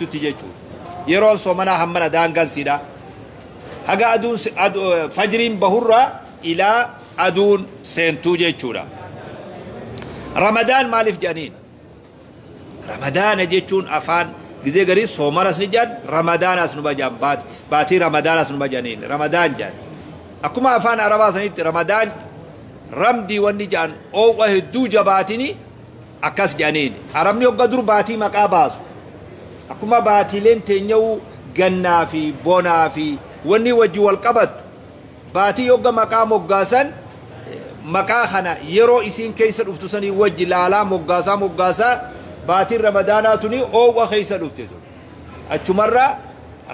seentutti jechuudha. Yeroon soomanaa hammana daangaan siidha. Haga aduun fajriin bahurraa ilaa aduun seentuu jechuudha. Ramadaan maaliif jedhaniin? Ramadaana jechuun afaan gizee garii soomanas ni jedhan, ramadaanas numa jedhan, baatii ramadaanas numa jedhaniin ramadaan jedhan. Akkuma afaan arabaa sanitti ramadaan ramdii wanni jedhan oowwa hedduu jabaatini akkas jedhaniin. Arabni hogga dur baatii maqaa baasu. Akkuma baatiileen teenya'uu gannaa fi bonaa fi wanni wajji wal qabattu baatii hogga maqaa moggaasan, maqaa kana yeroo isiin keessa dhuftu sanii wajji laalaa moggaasaa moggaasaa baatiin ramadaanaa tuni oowwa keessa dhufte tun. Achumarraa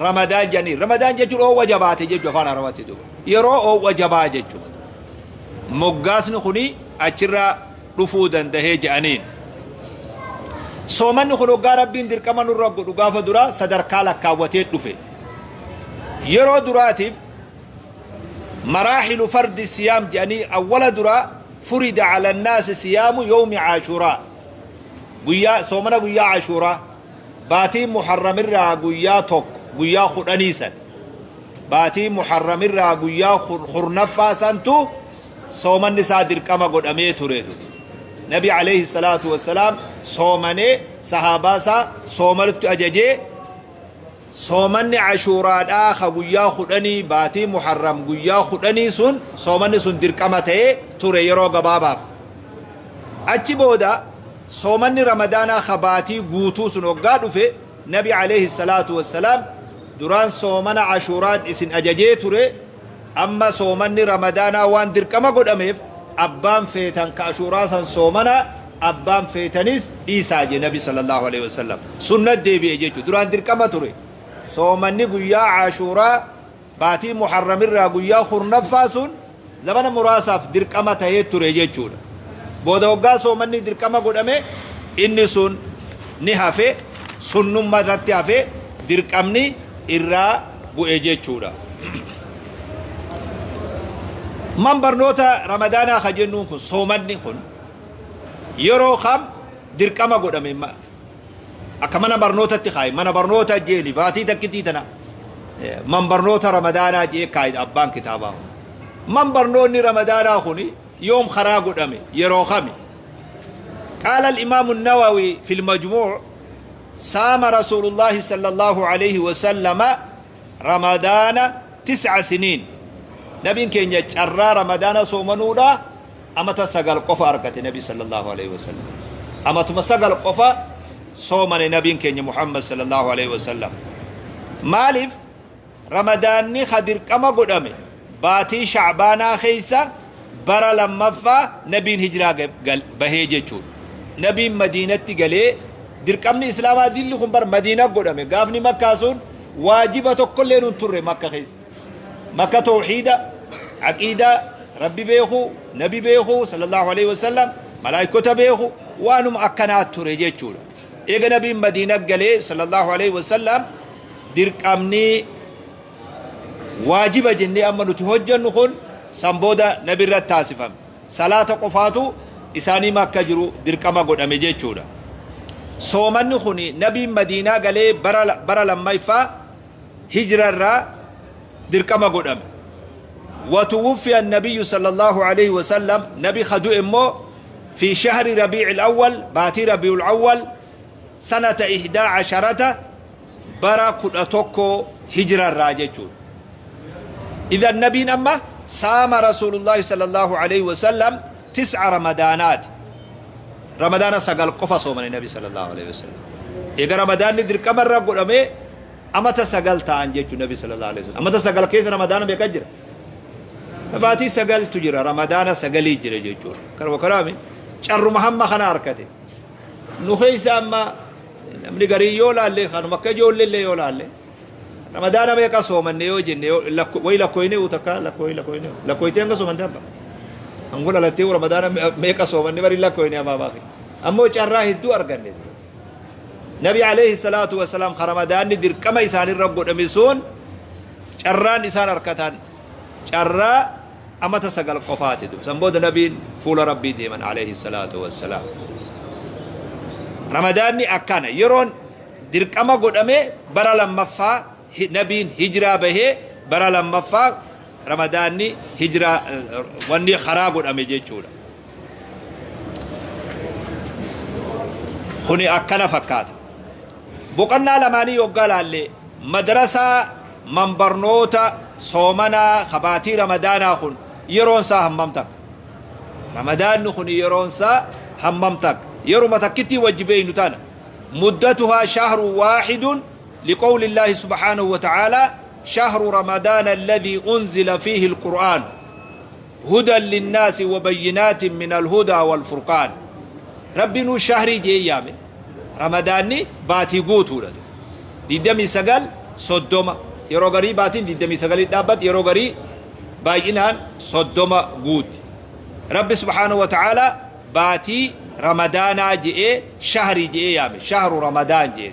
ramadaan jedhanii. Ramadaan jechuun oowwa jabaate jechuudha afaan arabaatti duuba. Yeroo oowwa jabaa jechuudha. Moggaasni kuni achirraa dhufuu dandahee jedhaniin. Soomanni kun hoggaa rabbiin dirqama nurra godhu gaafa duraa sadarkaa lakkaawwatee dhufe. Yeroo duraatiif maraaxilu fardi siyaam jedhanii awwala duraa furida ala annaasi siyaamu yawmi caashuuraa. Guyyaa soomana guyyaa Ashuuraa baatii Muharramirraa guyyaa 1 guyyaa 10 san, baatii Muharramirraa guyyaa 10ffaa santu soomanni isaa dirqama godhamee ture. Nabi alayhi salaatu wassalaam soomanee sahaabaa isaa soomanutti ajajee, soomanni Ashuuraadhaa ka guyyaa 10 baatii Muharram guyyaa 10 sun soomanni sun dirqama ta'ee ture yeroo gabaabaaf. Achi booda soomanni ramadaanaa ka baatii guutuu sun hoggaa dhufe, nabi alayhi salaatu wassalaam duraan soomana Ashuuraan isin ajajee ture, amma soomanni ramadaanaa waan dirqama godhameef abbaan feetan ka Ashuuraa san soomana, abbaan feetanis dhiisaa je nabi sallallahu alaihi wasallam. Sunnat deebi'e jechuudha. Duraan dirqama ture soomanni guyyaa Ashuuraa baatii Muharramirraa guyyaa 10ffaa sun zamana muraasaaf dirqama ta'ee ture jechuudha. Booda hoggaa soomanni dirqama godhame inni sun ni hafe, sunnummaa irratti hafe, dirqamni irraa bu'e jechuudha. Man barnoota ramadaanaa ka jennuun kun, soomanni kun yeroo kam dirqama godhame? Akka mana barnootatti kaaye, mana barnoota jeeni baatii takkitii tana man barnoota ramadaanaa jee kaaye abbaan kitaabaa kun. Man barnoonni ramadaanaa kun yoom karaa godhame, yeroo kami? قال الإمام النووي في المجموع: صام رسول الله صلى الله عليه وسلم رمضان 9 سنين. نبي كينيا carraa ramadaana soomanuudha amata 9 qofa argate nabi sallallahu alaihi wasallam. Amatuma 9 qofa soomane nabiin keenya Muhammad sallallahu alaihi wasallam. Maaliif? Ramadaanni ka dirqama godhame baatii shacbaanaa keessa bara lammaffaa nabiin hijiraa bahee jechuudha. Nabiin Madiinatti galee dirqamni islaamaa dilli kun bar Madiina godhame. Gaafni Makkaa sun waajiba tokkollee nun turre Makka keessa. Makka tawxiida, aqiidaa, rabbi beekuu, nabi beekuu sallallahu alaihi wasallam, malaayikota beeku, waanuma akkanaa ture jechuudha. Eega nabiin Madiina galee sallallahu alaihi wasallam dirqamni waajiba jennee amma nuti hojjennu kun san booda nabi irratti taasifame. Salaata qofaatu isaanii Makka jiru dirqama godhame jechuudha. Soomanni kun nabiin Madiinaa galee bara lammaffaa hijira irraa dirqama godhame. وتوفي النبي صلى الله عليه وسلم، نبي خدو إمو في شهر ربيع الأول، باتي ربيع الأول، سنة 11، bara 11 هجرة راجتون. إذا النبي أما صام رسول الله صلى الله عليه وسلم 9 رمضانات. رمضان 9 qofa صوم النبي صلى الله عليه وسلم. إذا رمضان ندر كمر رب amata 9 ta'an jechuun nabi sallallahu alaihi wasallam. Amata 9 keessa ramadaana meeqa jira? Baatii 9tu jira, ramadaana 9 jira jechuudha. Karuma karaami carruma hamma kana harkate. Nu keessa amma namni garii yoo laalle, kanuma akka ijoolleellee yoo laalle, ramadaana meeqa soomanne yoo jenne, wayi lakkooyne takka lakkooyi lakkooyne lakkooytee hanga soomante abba hanguu dhalattee ramadaana meeqa soomanne bari lakkooyne amaa baaqi. Ammoo carraa hedduu arganne. Nabi alayhi salaatu wasalaam ka ramadaanni dirqama isaanirra godhame sun carraan isaan harkatan carraa amata 9 qofaati. San booda nabiin fuula rabbii deeman alayhi salaatu wassalaam. Ramadaanni akkana yeroon Dirqama godhame bara lammaffaa nabiin hijiraa bahee, bara lammaffaa Ramadaanni hijiraa wanni karaa godhame jechuudha. Kuni akkana fakkaata. Boqonnaa lamaanii yoggaa laalle, madrasaa manbarnoota soomanaa kabaatii Ramadaanaa kun yeroon isaa hammam takka? Ramadaanni kun yeroon isaa hammam takka? Yeruma takkittii wajji beeynu tana. Muddatuhaa shahru waaxidun liqawli illaahi subhaanahu wa ta'aalaa: شهر رمضان الذي أنزل فيه القرآن هدى للناس وبينات من الهدى والفرقان. ربي نو شهري جي يامي رمضاني باتي قوتو لدو 29، 30. Yeroo garii baatiin 29 dhaabbat, yeroo garii baay'inaan 30 guutti. Rabbi subhaanahu wa ta'aalaa baatii Ramadaanaa je'ee shahrii je'ee yaame, shahru Ramadaan je'e.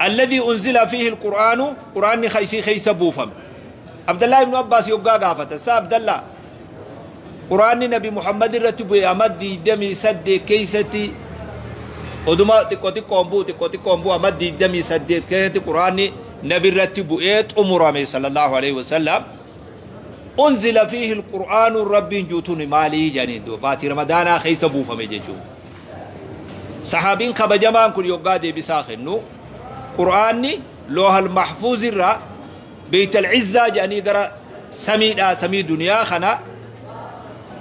الذي أنزل فيه القرآن، قرآن خيسي خيس بوفم. عبد الله بن عباس يوغا غافته: سا عبد الله، قرآن نبي محمد رتبه أمد 28 keeysatti oduma xiqqoo xiqqoon bu'u, xiqqoo xiqqoon bu'u, amad 28 keessatti Qur'aanni nabi irratti bu'ee xumurame sallallahu alaihi wasallam. أنزل فيه القرآن rabbiin juutuun maalii jedhaniin duuba baatii Ramadaanaa keessa buufame jechuudha. Saxaabiin kabajamaan kun yoggaa deebisaa kennu, Qur'aanni loohal mahfuuz irraa Beeytal Izzaa jedhanii gara samiidhaa, samii duniyaa kana,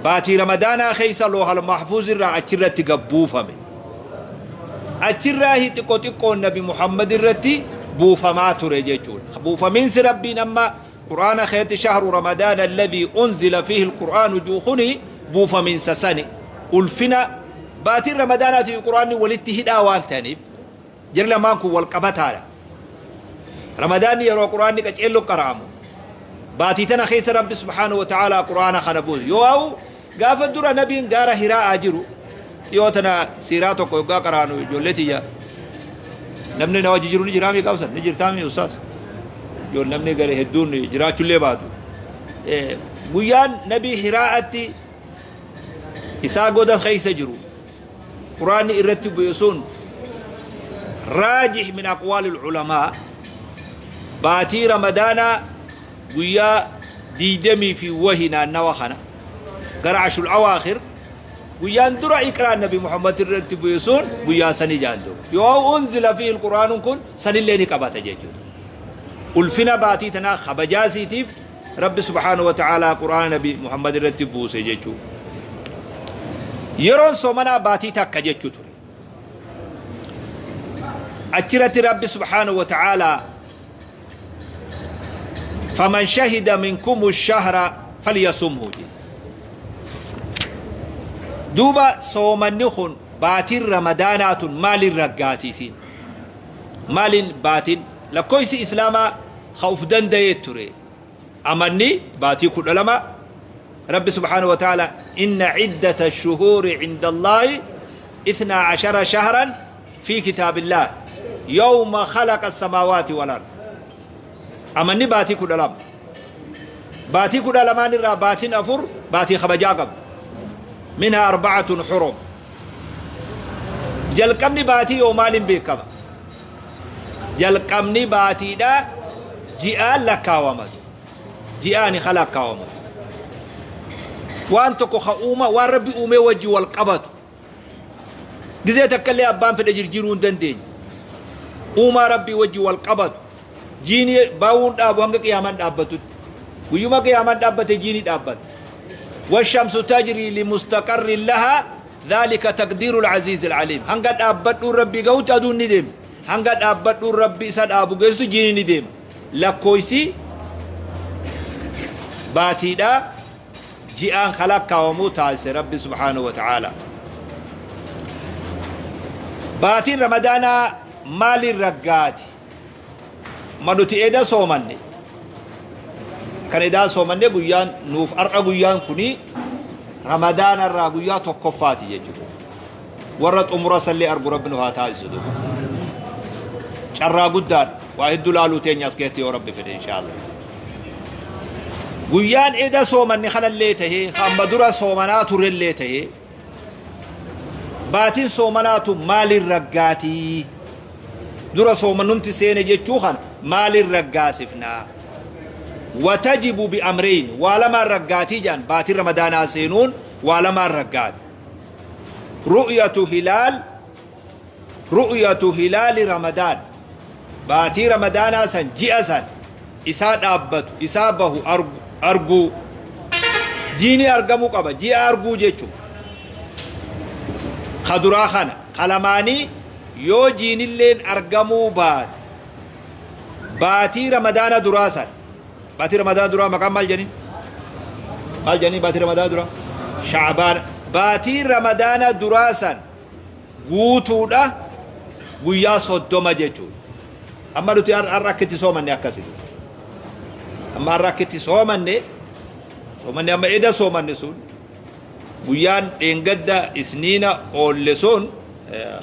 baatii Ramadaanaa keessa loohal mahfuuz irraa achirratti gabbuufame. Achirraa xiqqoo xiqqoon Nabi Muhammad irratti buufamaa ture jechuudha. Buufamiinsi Rabbiin amma Qur'aana keessatti شهر رمضان الذي أنزل فيه القرآن juukhuni buufamiinsa sani. Ulfina baatiin Ramadaanaatii fi Qur'aanni walitti hidhaa waan ta'aniif jiri lamaan kun wal qabataadha. Ramadaanni yeroo Qur'aanni qaceelloo qara'amu. Baatii tana keessa Rabbi subhaanahu wa ta'aalaa Qur'aana kana buuse. Yoo ha'u gaafa dura nabiin gaara Hiraa'aa jiru, dhiyoo tana siiraa tokko yoggaa qaraanu ijoollee tiyya, namni na wajji jiru ni jiraami qabsan ni jirtaami ustaas. Ijoon namni gara hedduun jiraachullee baatu. Guyyaan nabii Hiraa'atti isaa goda keessa jiru Qur'aanni irratti bu'e sun, راجح من أقوال العلماء baatii Ramadaanaa guyyaa 20 fi wahi naannawa kana gara عشر الأواخر guyyaan dura iqraan Nabi Muhammad irratti bu'e sun guyyaa sanii jaandu. Yoo أنزل فيه القرآن kun sanillee ni qabata jechuudha. Ulfina baatii tanaa kabajaasiitiif Rabbi subhaanahu wa ta'aalaa Qur'aana Nabi Muhammad irratti buuse jechuudha. Yeroon soomanaa baatii takka jechuu ture. Achirratti Rabbi subhaanahu wa ta'aalaa: فمن شهد منكم الشهر فليصمه jedhe. Duuba soomanni kun baatiin Ramadaanaatun maalin raggaatiisiin? Maalin baatiin lakkoofsi Islaamaa ka uf danda'ee ture? Amanni baatii 12. Rabbi subhaanahu wa ta'ala: إن عدة الشهور عند الله 12 شهرا في كتاب الله يوم خلق السماوات والأرض. Amanni baatii 12. Baatii 12n irraa baatiin afur baatii kabajaa qabu, منها أربعة حرم. Jalqabni baatii yoo maaliin beekama? Jalqabni baatiidha ji'aan lakkaawama, ji'aani ka lakkaawama. Waan tokko ka uuma, waan Rabbi uumee wajji wal qabatu, gizee takka illee abbaan fedhe jirjiiruu hin dandeenye, uumaa Rabbii wajji wal qabatu, jiini baawuun dhaabu hanga qiyaamaan dhaabbatutti. Guyyuma qiyaamaan dhaabbate jiini dhaabbata. والشمس تجري لمستقر لها ذلك تقدير العزيز العليم. Hanga dhaabbadhuun Rabbi gahutti aduun ni deema. Hanga dhaabbadhuun Rabbi isa dhaabu geessu jiini ni deema. Lakkoofsi baatiidha ji'aan kalakkaawamuu taasise Rabbi subhaanahu wa ta'aala. Baatiin Ramadaanaa maaliin raggaati? Ma nuti eda soomanne kan edaa soomanne guyyaan nuuf har'a, guyyaan kuni Ramadaana irraa guyyaa tokkoffaati jechuudha. Warra xumura sallee argu Rabbi nu haa taasisu. Carraa guddaadha, waa hedduu laaluu teenya as keessatti yoo Rabbi fedhe inshaallah. Guyyaan eda soomanne kanallee tahee, hamma dura soomanaa turellee tahee, Baatiin soomanaatu maaliin raggaatii? Dura soomannumti seene jechuu kana maaliin raggaasifnaa? Watajibu bi'amreyn, waa lamaan raggaatii jedhan. Baatiin Ramadaanaa seenuun waa lamaan raggaati. Ru'yatu hilaal, ru'yatu hilaali Ramadaan, baatii Ramadaanaa san ji'a san isaa dhaabbatu, isaa bahu arguu. Jiini argamuu qaba, ji'a arguu jechuudha. Ka duraa kana kalamaanii yoo jiinilleen argamuu baate, baatii Ramadaana duraa san, baatii Ramadaana duraa maqaan maal jedhanii? Maal jedhanii baatii Ramadaana duraa? Shacbaana. Baatii Ramadaana duraa san guutuudha, guyyaa 30 jechuudha. Amma nuti har'a akka itti soomanne akkasitti. Amma har'a akka itti soomanne, amma eda soomanne sun, guyyaan dheengadda Isniina oolle sun,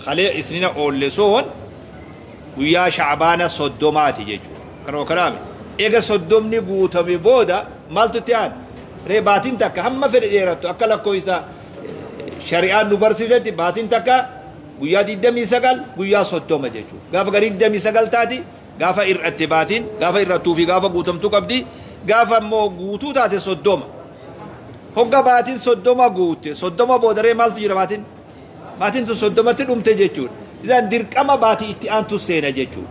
kalee Isniina oolle sun, guyyaa Shacbaana 30ti jechuudha. Kanuma kanaami. Eega 30ni guutame booda maaltu itti aana? Ree baatiin takka hamma fedhe dheerattu, akka lakkoofsa shari'aan nu barsiiftetti baatiin takka guyyaa 29, guyyaa 30 jechuudha. Gaafa garii 29 taati, gaafa hir'atte baatiin, gaafa hir'attuu fi gaafa guutamtuu qabdi, gaafa immoo guutuu taate 30. Hogga baatiin 30 guutte, 30 boodaree maaltu jira baatiin? Baatiin tun 30tti dhumte jechuudha. Isaan dirqama baatii itti aantu seena jechuudha.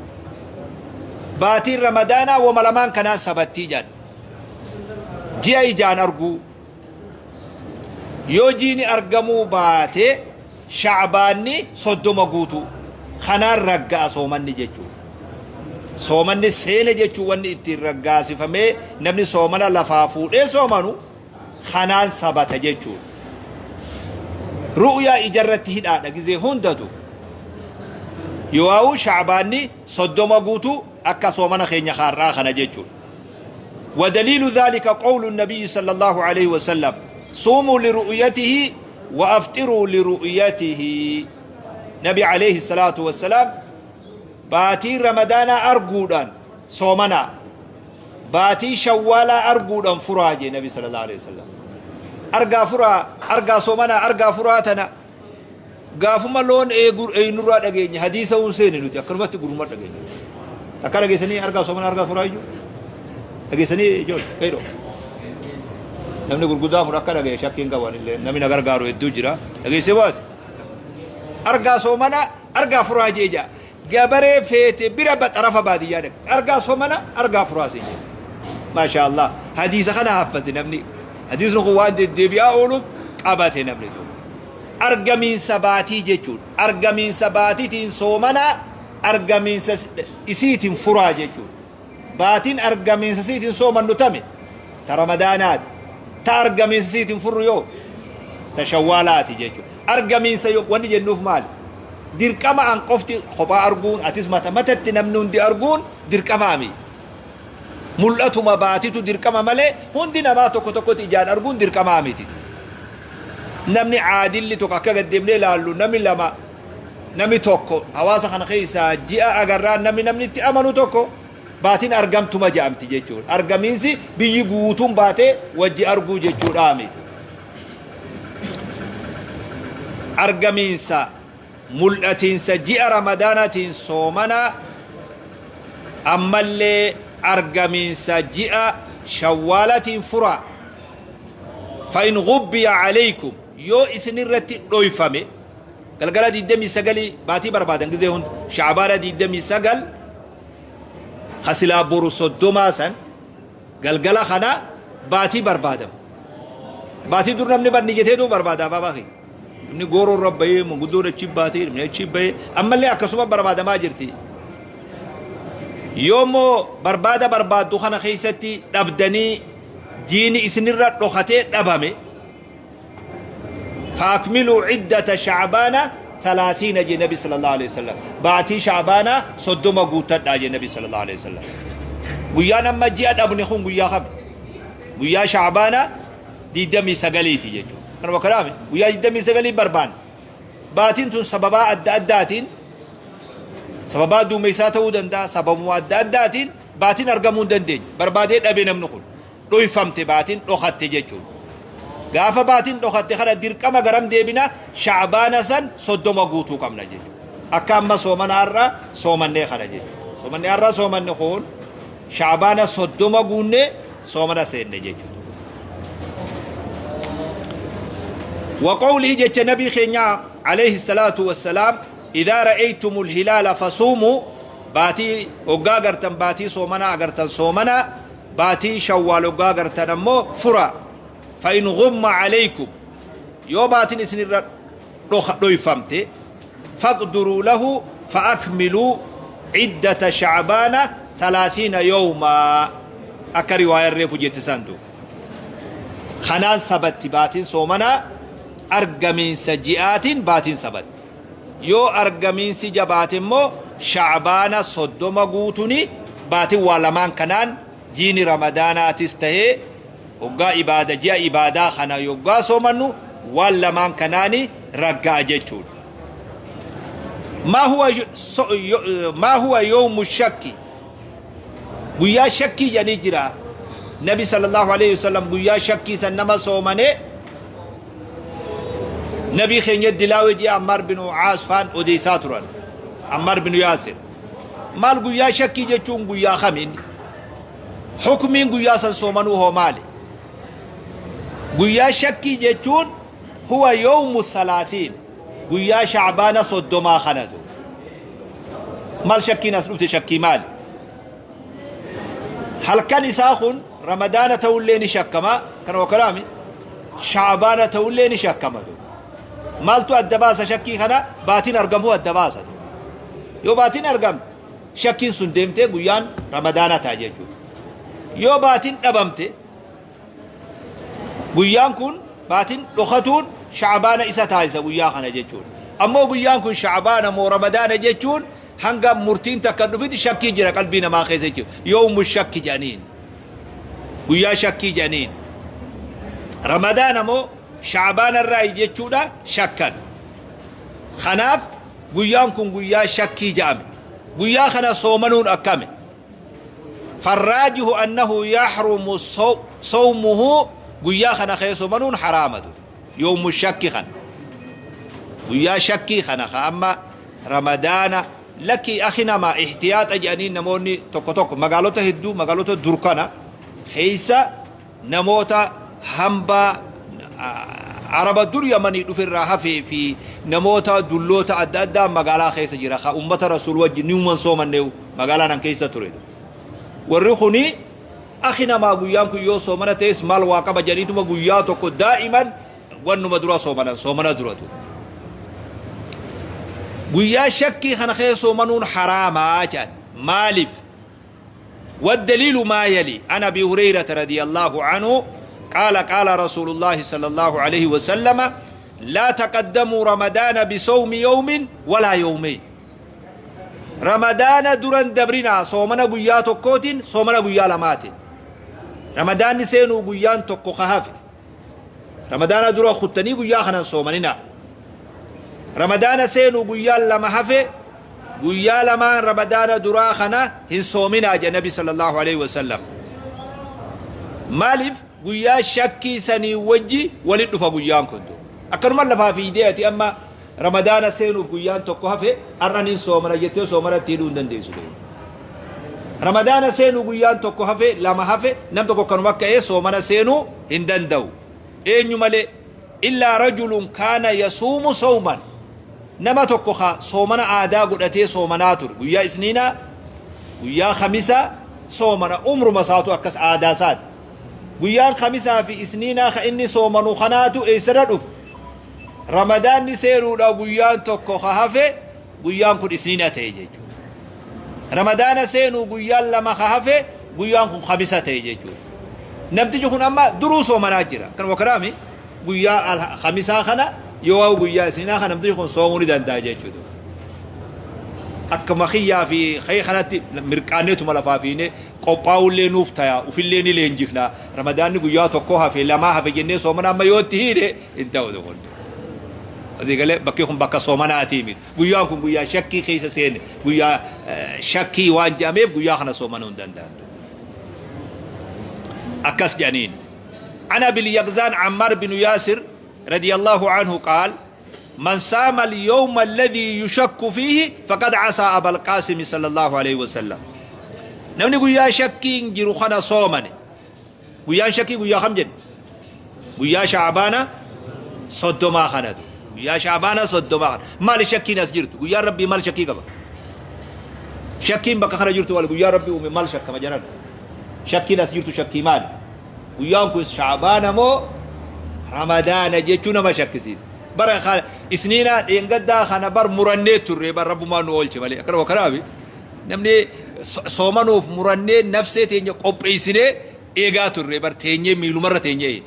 Baatiin Ramadaanaa wama lamaan kanaan sabattii jedhan. Ji'a ijaan arguu. Yoo jiini argamuu baate, Shacbaanni 30 guutuu. Kanaan ragga'a soomanni jechuudha. Soomanni seene jechuun wanni ittiin raggaasifamee namni soomana lafaa fuudhee soomanu kanaan sabata jechuudha. Ru'yaa ijarratti hidhaadha gizee hundatu. Yoo Shacbaanni 30 guutuu akka soomana keenya har'aa kana jechuudha. ودليل ذلك قول النبي صلى الله عليه وسلم: صوموا لرؤيته وأفطروا لرؤيته. نبي عليه الصلاة والسلام baatii Ramadaana arguudhaan soomana, baatii Shawwaalaa arguudhaan furaa jee Nabi صلى الله عليه وسلم. Argaa furaa, argaa soomana, argaa furaa. Tana gaafuma loon eegu eenyurraa dhageenya? Hadiisa hun seene, nuti akkanumatti guruma dhageenya. Takka dhageessanii argaa soomana, argaa furaa iyyuu dhageessanii? Ijoollee qeeroo, namni gurguddaa kun akka dhagaye shakkiin qaban illee, namni na gargaaru hedduu jira. Dhageessee baate argaa soomana, argaa furaa jee jaa. Gabaree feete bira baxarafa baadiyyaa dhaqe, argaa soomana, argaa furaa si jee. Maasha Allah, hadiisa kana haffate namni. Hadiisni kun waan deddeebi'aa ooluuf qabate namni duuba. Argamiinsa baatii jechuudha. Argamiinsa baatiitiin soomana, argamiinsa isiitiin furaa jechuudha. Baatiin argamiinsa isiitiin soomannu tame? Ta Ramadaanaati. Ta argamiinsa isiitiin furru yoo ta Shawwaalaati jechuudha. Argamiinsa wanni jennuuf maali? Dirqama an qofti kophaa arguun, atis mata matatti namni hundi arguun dirqamaami. Mul'atuma baatitu dirqama malee hundi namaa tokko tokkotti ijaan arguun dirqamaa miti. Namni caadilli tokko akka gaddeemnee ilaallu, namni lama, namni tokko hawaasa kana keessaa ji'a agarraan, namni itti amanu tokko baatiin argamtuma jedhamti jechuudha. Argamiinsi biyyi guutuun baatee wajji arguu jechuudha miti. Argamiinsa mul'atiinsa ji'a Ramadaanaatiin soomana, ammallee argamiinsa ji'a Shawwaalatiin furaa. فإن غبي عليكم, yoo isin irratti dhoyfame, galgala 29 baatii barbaadan gizee hund, Shacbaana 29 kasilaa boru 30 san galgala kana baatii barbaadamu. Baatii dur namni barni jeteetu barbaada. Baabaa kiyya, namni gooroo irra bahee, manguddoon achi baatee, namni achi bahee, ammallee akkasuma barbaadamaa jirti. Yoommoo barbaada barbaaddu kana keessatti dhabdanii, jiini isinirra dhokatee dhabame, فأكملوا عدة شعبان 30 jee Nabi صلى الله عليه وسلم. Baatii Shacbaana 30 guuttadhaa jee Nabi صلى الله عليه وسلم. Guyyaan amma ji'a dhabne kun guyyaa kami? Guyyaa Shacbaana 29ti jechuudha. Kanuma kanaame guyyaa 29 barbaanne. Baatiin tun sababaa adda addaatiin, sababaa duumessaa ta'uu danda'a, sababuma adda addaatiin baatiin argamuu hin dandeenye. Barbaadee dhabe namni kun, dhoyfamte baatiin, dhokatte jechuudha. Gaafa baatiin dhokatte kana dirqama garam deebina? Shacbaana san 30 guutuu qabna jechuudha. Akka amma soomana har'a soomannee kana jechuudha. Soomanni har'a soomanni kun shacbaana 30 guunnee soomana seenne jechuudha. وقوله جت نبي خينيا عليه الصلاة والسلام إذا رأيتم الهلال فصوموا باتي وقاقرتن باتي صومنا أقرتن صومنا باتي شوال وقاقرتن أمو فرا فإن غم عليكم يو باتي نسن رخ فهمتي فاقدروا له فأكملوا عدة شعبان 30 يوما. أكا رواية الريف جيت ساندو خنان سبت باتين صومنا أرقمين سجئات باتين سبت يو أرقمين سجبات مو شعبان صدوم قوتني باتين والمان كنان جيني رمضان تستهي وقا إبادة جاء إبادة خنا يوقا صومنو والمان كناني رقا جيتون. ما هو يوم الشك؟ قويا شكي يعني جرا نبي صلى الله عليه وسلم قويا شكي سنما صومني نبي خين الدلاوي جي عمار بن عاص فان أوديساتران عمار بن ياسر مال قويا شكي جتون قويا خمين حكمين قويا سن صومنو هو مالي قويا شكي جتون هو يوم 30 قويا شعبان صدما خندو مال شكي ناس نفت شكي مالي هل كان إساخون رمضان توليني شكما كانوا كلامي شعبان توليني شكما دو مالتو الدباسة شكي خنا باتين أرقمو الدباسة دو يو باتين أرقم شكين سندمتي قيان رمضان تاجيجو يو باتين أبمتي قيان كون باتين لختون شعبان إسا تايسا قيان خنا جيجون أمو قيان كون شعبان مو رمضان جيجون هنگا مرتين تكنفيت شكي جرا قلبنا ما خيزه يوم الشك جانين ويا شكي جانين رمضان مو شعبان الرأي جتودا شكا خناف ويان كون ويا شكي جامي ويا خنا صومنون أكامل فالراجح أنه يحرم صومه ويا خنا خي صومنون حرامته يوم الشك خنا ويا شكي خنا أما رمضان لك أخينا ما احتياط أجاني نموني توكو توكو مقالوتا هدو مقالوتا دركانا حيسا نموتا همبا عرب در يمني دفر راحة في نموتا دلوتا أدى مقالا خيسا جرا خا أمة رسول وجه نيومن صومن نيو مقالا نان كيسا تريد ورخوني أخينا ما قيامكو يو صومنا تيس مال واقع جانيتو ما قياتوكو دائما ونما درا صومنا صومنا دراتو ويا شكي خنا خيسو منون حراما مالف. والدليل ما يلي عن أبي هريرة رضي الله عنه قال قال رسول الله صلى الله عليه وسلم لا تقدموا رمضان بصوم يوم ولا يومين. رمضان درن دبرنا صومنا قيا تكوتين صومنا قيا لماتين رمضان نسينو قيان تكو خهافي رمضان درا خطني قيا خنا صومننا رمضان سينو قيا لما حفي قيا لما رمضان دراخنا هن صومنا جا نبي صلى الله عليه وسلم مالف قيا شكي سني وجي ولد فقيان كنتو أكرم الله في إيديتي أما رمضان سينو قيان تكو حفي أرنين صومنا جتي صومنا تيلون دنديسو رمضان سينو قيان تكو حفي لما حفي نم تكو كانوا مكة إيه صومنا سينو هندندو إيه نمالي إلا رجل كان يصوم صوما نما tokko soomana aadaa godhatee soomanaa ture guyyaa isniina guyyaa khamisa soomana umruma isaatu akkas aadaa isaati guyyaan khamisaa fi isniinaa ka inni soomanu kanaatu eessarra dhufe ramadaanni seenuudha guyyaan tokko ka hafe guyyaan kun isniina ta'e jechuudha ramadaana seenuu guyyaan lama ka hafe guyyaan kun khamisa ta'e jechuudha namtichi kun amma duruu soomanaa jira kan wakaraami guyyaa khamisaa kana yoo guyyaa isniinaa kana namtichi kun soomuu ni danda'a jechuudha. Akkuma xiyyaa fi xayii kanatti mirqaaneetuma lafaa fiine qophaa'ullee nuuf ta'a ufillee ni leenjifna ramadaanni guyyaa tokko hafe lamaa hafe jennee soomana amma yoo itti hiine hin ta'u tokko. Asii galee bakki kun bakka soomanaatii miti guyyaan kun guyyaa shakkii keessa seene guyyaa shakkii waan jedhameef guyyaa kana soomanuu hin danda'an. Akkas jedhaniin. عن أبي اليقظان عمار بن ياسر رضي الله عنه قال من سام اليوم الذي يشك فيه فقد عصى أبا القاسم صلى الله عليه وسلم. نمني قويا شكي جيرو خنا صومني قويا شكي قويا خمجن قويا شعبانا صدما خنا قويا شعبانا صدما خنا مال شكي ناس جرت قويا ربي مال شكي قبا شكين بك خنا جرت ولا قويا ربي ومي مال شك ما جرى شكي ناس جرت شكي مال قويا كويس شعبانا مو رمضان جيتونا ما شكسيس برا خال إسنينا ينقدا خنا بر مرنيت ترى بر رب ما نقول شيء مالي أكره وكرابي نمني صومنو في مرني نفسه تيجي قب إسنة إيجا ترى بر تيجي ميلو مرة تيجي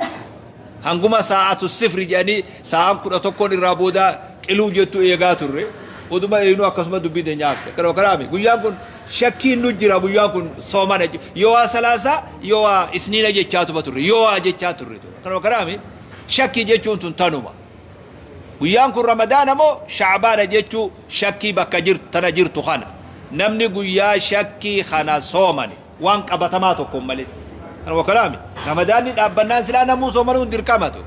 هنقوم ساعة الصفر يعني ساعة كنا تكون الرابودا كيلو جتو إيجا ترى ودما إنه أقسم دبي دنيا أكره وكرابي قويا كن شكي نجرا قويا كن صومنا يوا سلاسة يوا إسنينا جي تشاتو بترى يوا جي تشاتو ترى أكره وكرابي شكي جتون تنتنما guyyaan kun ramadaana moo shacbaana jechuu shakkii bakka jirtu tana jirtu kana namni guyyaa shakkii kana soomane waan qabatamaa tokkoon malee kana wakalaami ramadaanni dhaabbannaan silaa namuu soomanuun dirqamatu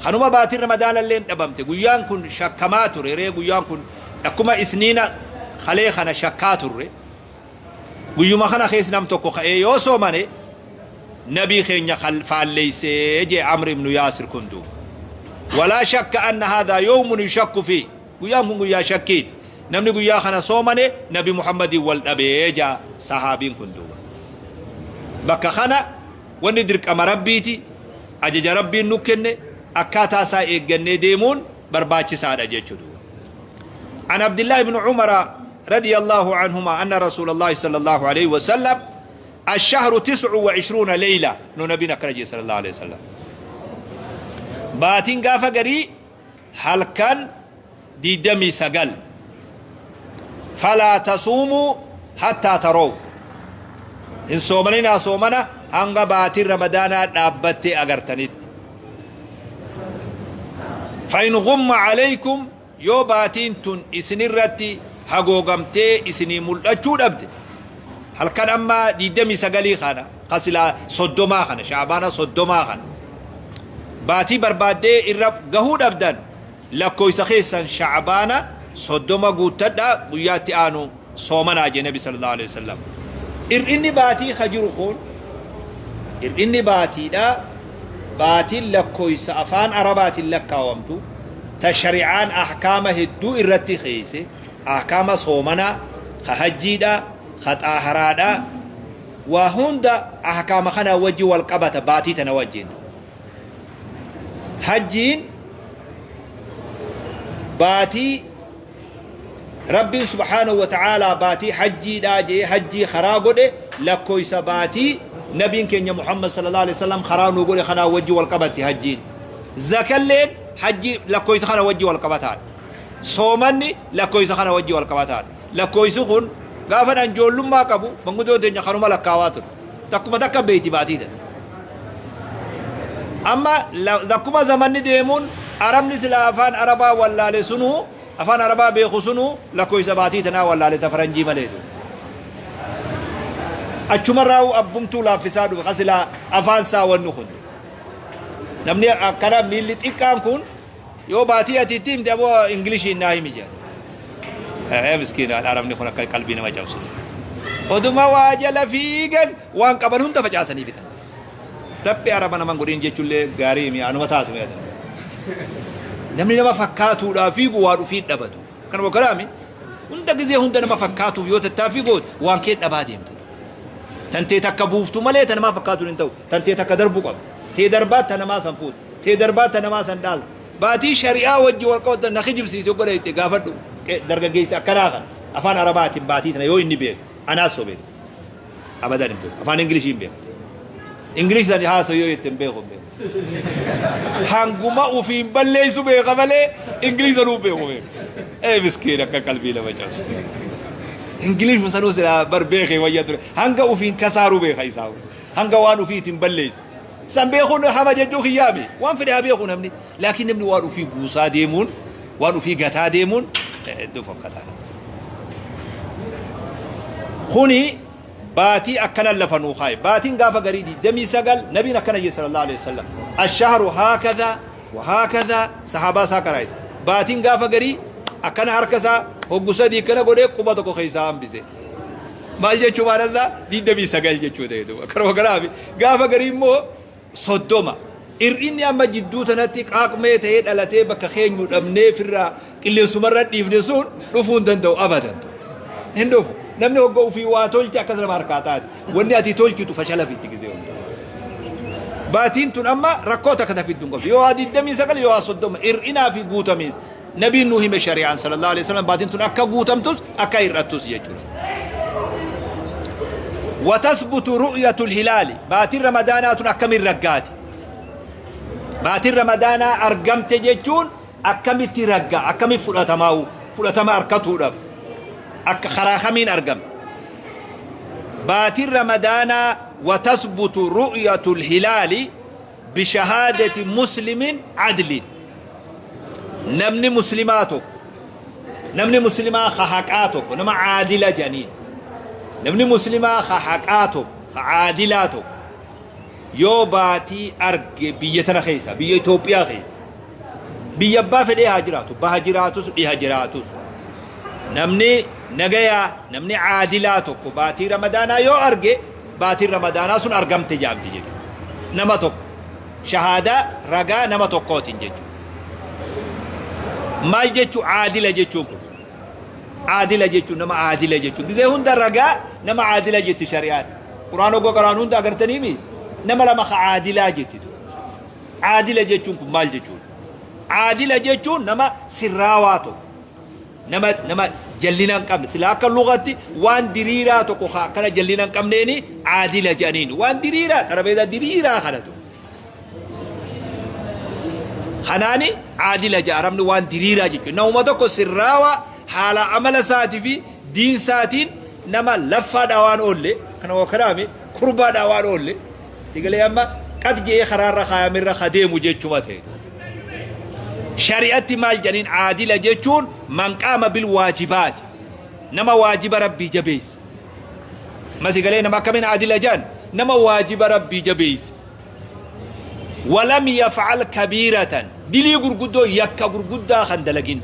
kanuma baatiin ramadaana illee dhabamte guyyaan kun shakkamaa ture ree guyyaan kun akkuma isniina kalee kana shakkaa turre guyyuma kana keessa nam tokko ka'ee yoo soomane nabii keenya faalleysee jee Amr ibnu Yaasir kun duuba ولا شك أن هذا يوم يشك فيه قيام يا شكيت نمني قيا خنا صومني نبي محمد والأبي جا صحابين كندوبا بك خنا وندرك أما ربيتي أجج ربي نكن أكاتا سائق ديمون برباتي سادة جيتشدو. عن عبد الله بن عمر رضي الله عنهما أن رسول الله صلى الله عليه وسلم الشهر 29 ليلة نبينا كرجي صلى الله عليه وسلم باتين غافا غري هل كان دي دمي سقل فلا تصوموا حتى تروا إن صومنا صومنا هنغ باتين رمضان دابتي أغرتنيت فإن غم عليكم يو باتين تن إسنرتي هغوغمتي إسني ملأچو دبت هل كان أما دي دمي سقلي خانا قسلا صدوما خانا شعبانا صدوما خانا باتي بربادي الرب قهود أبداً لكوي سخيسا شعبانا صدوما قوتدا قياتي آنو صومنا جي نبي صلى الله عليه وسلم إرئني باتي خجر خون إرئني باتي دا باتي لكوي سأفان عرباتي لكاومتو تشريعان أحكامه الدو إرتي خيسي أحكام صومنا خهجي دا خطاهرا دا وهون دا أحكام خنا وجي والقبة باتي تنوجين حجين باتي ربي سبحانه وتعالى باتي حجي داجي حجي خراغو دي لكويس باتي نبي كenya محمد صلى الله عليه وسلم خرانو غولي خنا وجي والقبتي حجين زكلين حجي لكويس خنا وجي والقبتان صومني لكويس خنا وجي والقبتان لكويس خن غافن انجولما قبو بنغدو دنيا خنوما لكاواتو تكما تك بيتي باتي ده أما لكما زمن ديمون عرب نسلا أفان عربا ولا لسنو أفان عربا بيخسنو لكوي سباتي تنا ولا لتفرنجي مليتو أتشمراو أبومتو لا فساد وخسلا أفان سا ونخد نمني أكرا ميلت إكان كون يو باتي أتيتيم دبوا إنجليشي ناهي مجاد هاي مسكين العرب نخونا قلبي ما جاوسون ودما واجل فيغن وان قبلهم تفجاسني فتن ربي عربنا من قرين جتشول غاري مي أنا متاتو يا نمني نما فكاتو لا فيغو وارو في دبتو كان وكلامي هند غزي هند نما فكاتو يوت تافيغو وان كي دبادي امت تنتي تكبوفتو مالي تنما فكاتو نتو تنتي تكدربو قب تي دربات تنما سنفوت تي دربات تنما سندال باتي شريعه وجي والقوت نخجب سيسو غوري تغافدو درغغيس اكراغ افان عربات باتي تنا يو اني بيك انا سو بيك ابدا بيك افان انجليزي بيك انجليزي زاني هاسو يو يتم بيكو بيك هانغوما وفي بليسو بيك مالي انجليزي لو بيكو بيك اي مسكين قلبي لما جاش انجليزي مسانو سلا بر بيخي ويا هانغا وفي كسارو بيك هيساو هانغا وانو في تم بليس سان بيخو حما جدو خيامي وان في بيخو نمني لكن نمني وانو في بوسا ديمون وانو في غتا ديمون دو فكتا خوني Baatii akkana lafa nuu kaaye. Baatiin gaafa garii 29 nabiin akkana jedhe sallallahu alaihi wasallam. Ashahru haakadha wa haakadha sahaabaa isaa karaayise. Baatiin gaafa garii akkana harka isaa hoggu sadii akkana godhee quba tokko keessaa hambise. Maal jechuu maal isaa 29 jechuu ta'e duuba. Karuma kanaaf gaafa garii immoo 30. Ir'inni amma jidduu tanatti qaaqmee ta'ee dhalatee bakka keenyu dhabnee firraa qilleensumarra dhiifne sun dhufuu hin danda'u abadan. Hin dhufu. Namni hogga ofii waa tolche akkas nama harkaa taate. Wanni ati tolchitu fashala fitti gizee hunda. Baatiin tun amma rakkoo takka ta fiddu hin qabdu. Yoo 29 yoo 30 hir'inaa fi guutamiis. Nabiin nuu hime shari'aan sallallahu alaihi wasallam baatiin tun akka guutamtus akka hir'attus jechuudha. Watasbutu ru'yatul hilaali. Baatiin ramadaanaa tun akkamiin raggaati? Baatiin ramadaanaa argamte jechuun akkamitti raggaa akkamitti fudhatamaa'u fudhatama harkatuudhaaf akka karaa kamiin argamte? Baatiin ramadaanaa watasbutu ru'yatul hilaali bishahaadati muslimin adlin. Namni muslimaa tokko, namni muslimaa ka haqaa tokko, nama caadila jedhaniin. Namni muslimaa ka haqaa tokko, ka caadilaa tokko yoo baatii arge biyya tana keessa, biyya Itoophiyaa keessa, biyya abbaa fedhee haa jiraatu, baha jiraatus, dhiha jiraatus. Namni nagayaa, namni caadilaa tokko baatii ramadaanaa yoo arge, baatiin ramadaanaa sun argamte jaamti jechuudha. Nama tokko shahaadaa ragaa nama tokkootiin jechuudha. Maal jechuu caadila jechuun kun? Caadila jechuun nama caadila jechuun. Gizee hunda ragaa nama caadila jetti shari'aan. Quraan ogoo qaraan hunda agartaniimi nama lama ka caadilaa jetti. Caadila jechuun kun maal jechuudha? Caadila jechuun nama sirraawaa tokko. Nama jallina hin qabne. Sila akka lugatti waan diriiraa tokko ka akkana jallina hin qabneeni caadila jedhaniin. Waan diriiraa xarabeezaa diriiraa kanatu. Kanaani caadila jedha arabni waan diriiraa jechuudha. Namuma tokko sirraawaa haala amala isaatii fi diin isaatiin nama laffaadhaa waan oolle kana waa kanaami kurbaadhaa waan oolle sigalee amma qad je'ee karaarra kaayamirra ka deemu jechuma ta'e. Shari'atti maal jedhaniin caadila jechuun man qaama bil waajibaati nama waajiba rabbii jabeesse. Masigalee nama akkamiin caadila jedhan nama waajiba rabbii jabeesse. Walam yaf'al kabiiratan dilii gurguddoo yakka gurguddaa kan dalagin.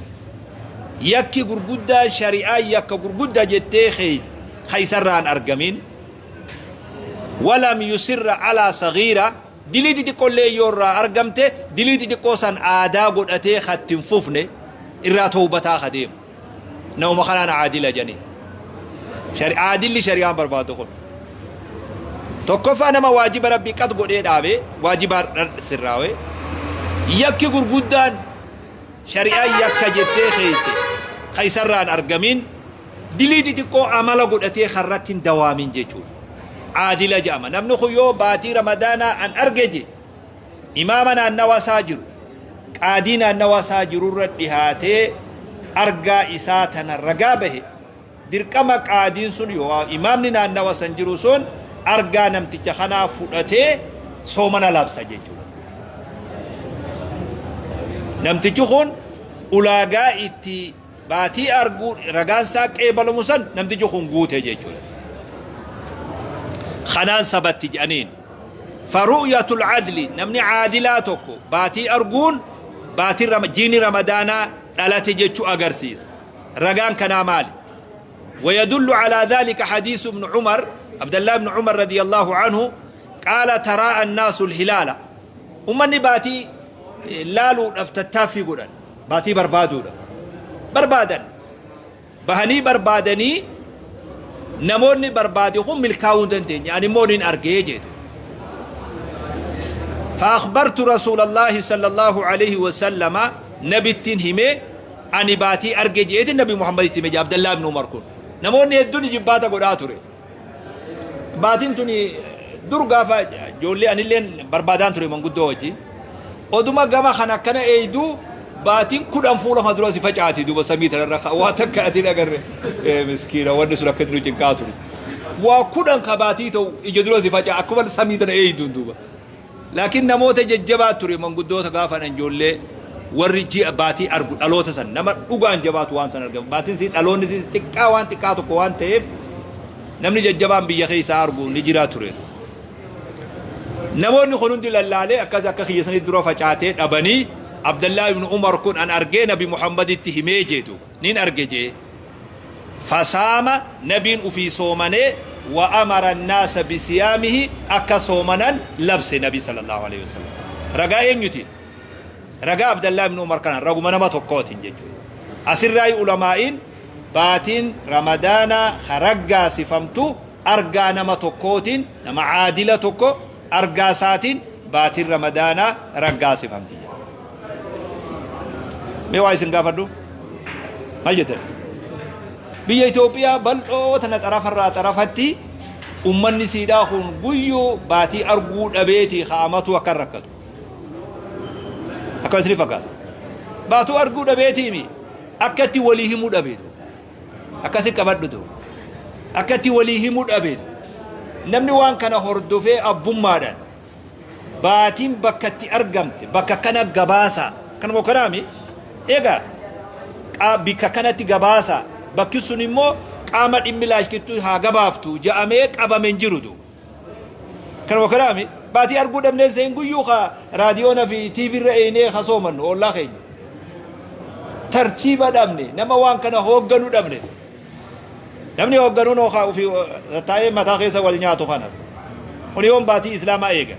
Yakki gurguddaa shari'aa yakka gurguddaa jettee keeysarraan argamin. Walam yusirra alaa sagiira dilii xixiqqoollee yoo irraa argamte dilii xixiqqoo san aadaa godhatee katti hin fufne irraa tawbataa ka deemu. Nama kanaan caadila jedhanii. Caadilli shari'aan barbaadu kun. Tokkoffaa nama waajiba rabbii qad godhee dhaabee waajiba sirraawee yakki gurguddaan shari'aan yakka jettee keesse keeysarraan argamin dilii xixiqqoo amala godhatee karratti hin dawaamin jechuudha. Caadila jedhama. Namni kun yoo baatii ramadaanaa an arge je imaama naannawa isaa jiru qaadii naannawa isaa jirurra dhihaatee argaa isaa tana ragaa bahe dirqama qaadiin sun yoo imaamni naannawa san jiru sun argaa namticha kanaa fudhatee soomana labsa jechuudha. Namtichi kun ulaagaa itti baatii arguu ragaan isaa qeebalamu san namtichi kun guute jechuudha. Kanaan sabatti jedhaniin. Faru'yatul adli namni caadilaa tokko baatii arguun baatii jiini ramadaanaa dhalate jechuu agarsiisa. Ragaan kanaa maali? ويدل على ذلك حديث ابن عمر عبد الله بن عمر رضي الله عنه قال تراءى الناس الهلال أمني باتي لالو افتتافي قدن باتي بربادو بربادا بهني بربادني نموني بربادي هم ملكاون دنتين يعني مونين أرجيجي فأخبرت رسول الله صلى الله عليه وسلم نبتين همي أني باتي أرجيجي النبي محمد تيمي عبد الله بن عمر كن namoonni hedduun jibbaata godhaa ture. Baatiin tuni dur gaafa ijoollee anilleen barbaadaan ture manguddoo wajjin. Oduma gama kan akkana eeyduu baatiin 10 fuula kana dura si facaati duuba samii tanarra waa takka ati agarre miskiina wanni sun akkatti nu cinqaa ture. Waa 10 ka baatii ta'u ija dura si facaa akkuma samii tana eeyduun duuba. Laakiin namoota jajjabaa ture manguddoota gaafa ijoollee warri ji'a baatii argu dhaloota san nama dhugaan jabaatu waan san argamu. Baatiin si dhaloonni si xiqqaa waan xiqqaa tokko waan ta'eef Namni jajjabaan biyya keessaa argu ni jira ture. Namoonni kun hundi lallaalee akkas akka kiyya sanii dura facaatee dhabanii, Abdallaa ibn Umar kun an argee Nabi Muhammaditti himee jee duuba. Nin arge jee. Fasaama, Nabiin ufii soomanee, wa amara annaasa bisiyaamihi, akka soomanan labse Nabi sallallahu alaihi wasallam. Ragaa eenyutiin? Ragaa Abdallaa ibn Umar kanaan, raguma nama tokkootiin jechuudha. Asirraayi ulamaa'iin baatiin Ramadaanaa ka raggaasifamtu argaa nama tokkootiin, nama caadila tokko argaa isaatiin baatiin Ramadaanaa raggaasifamti jedha. Mee waa isin gaafadhu? Maal jettan? Biyya Itoophiyaa bal'oo tana xarafarraa xarafatti ummanni siidhaa kun guyyuu baatii arguu dhabeetii ka'amatu akka rakkatu. Akkam isin fakkaata? Baatuu arguu dhabeetiimi akka itti walii himuu dhabeetu. Akkasi qabadhutu. Akka itti walii himuu dhabeetu. Namni waan kana hordofee abbummaadhaan baatiin bakka itti argamte bakka kana gabaasa. Kanuma kanaami egaa bikka kanatti gabaasa, bakki sun immoo qaama dhimmi laashkittu haa gabaaftu ja'amee qabame hin jiru duuba. Kanuma kanaami baatii arguu dhabnee seen guyyuu ka raadiyoona fi TV irra eenee ka soomannu ollaa keenya. Tartiiba dhabne, nama waan kana hoogganu dhabne. Namni hoogganuun hookaa ofii taa'ee mataa keessa wal nyaatu kana. Kun yoom baatii Islaamaa eega?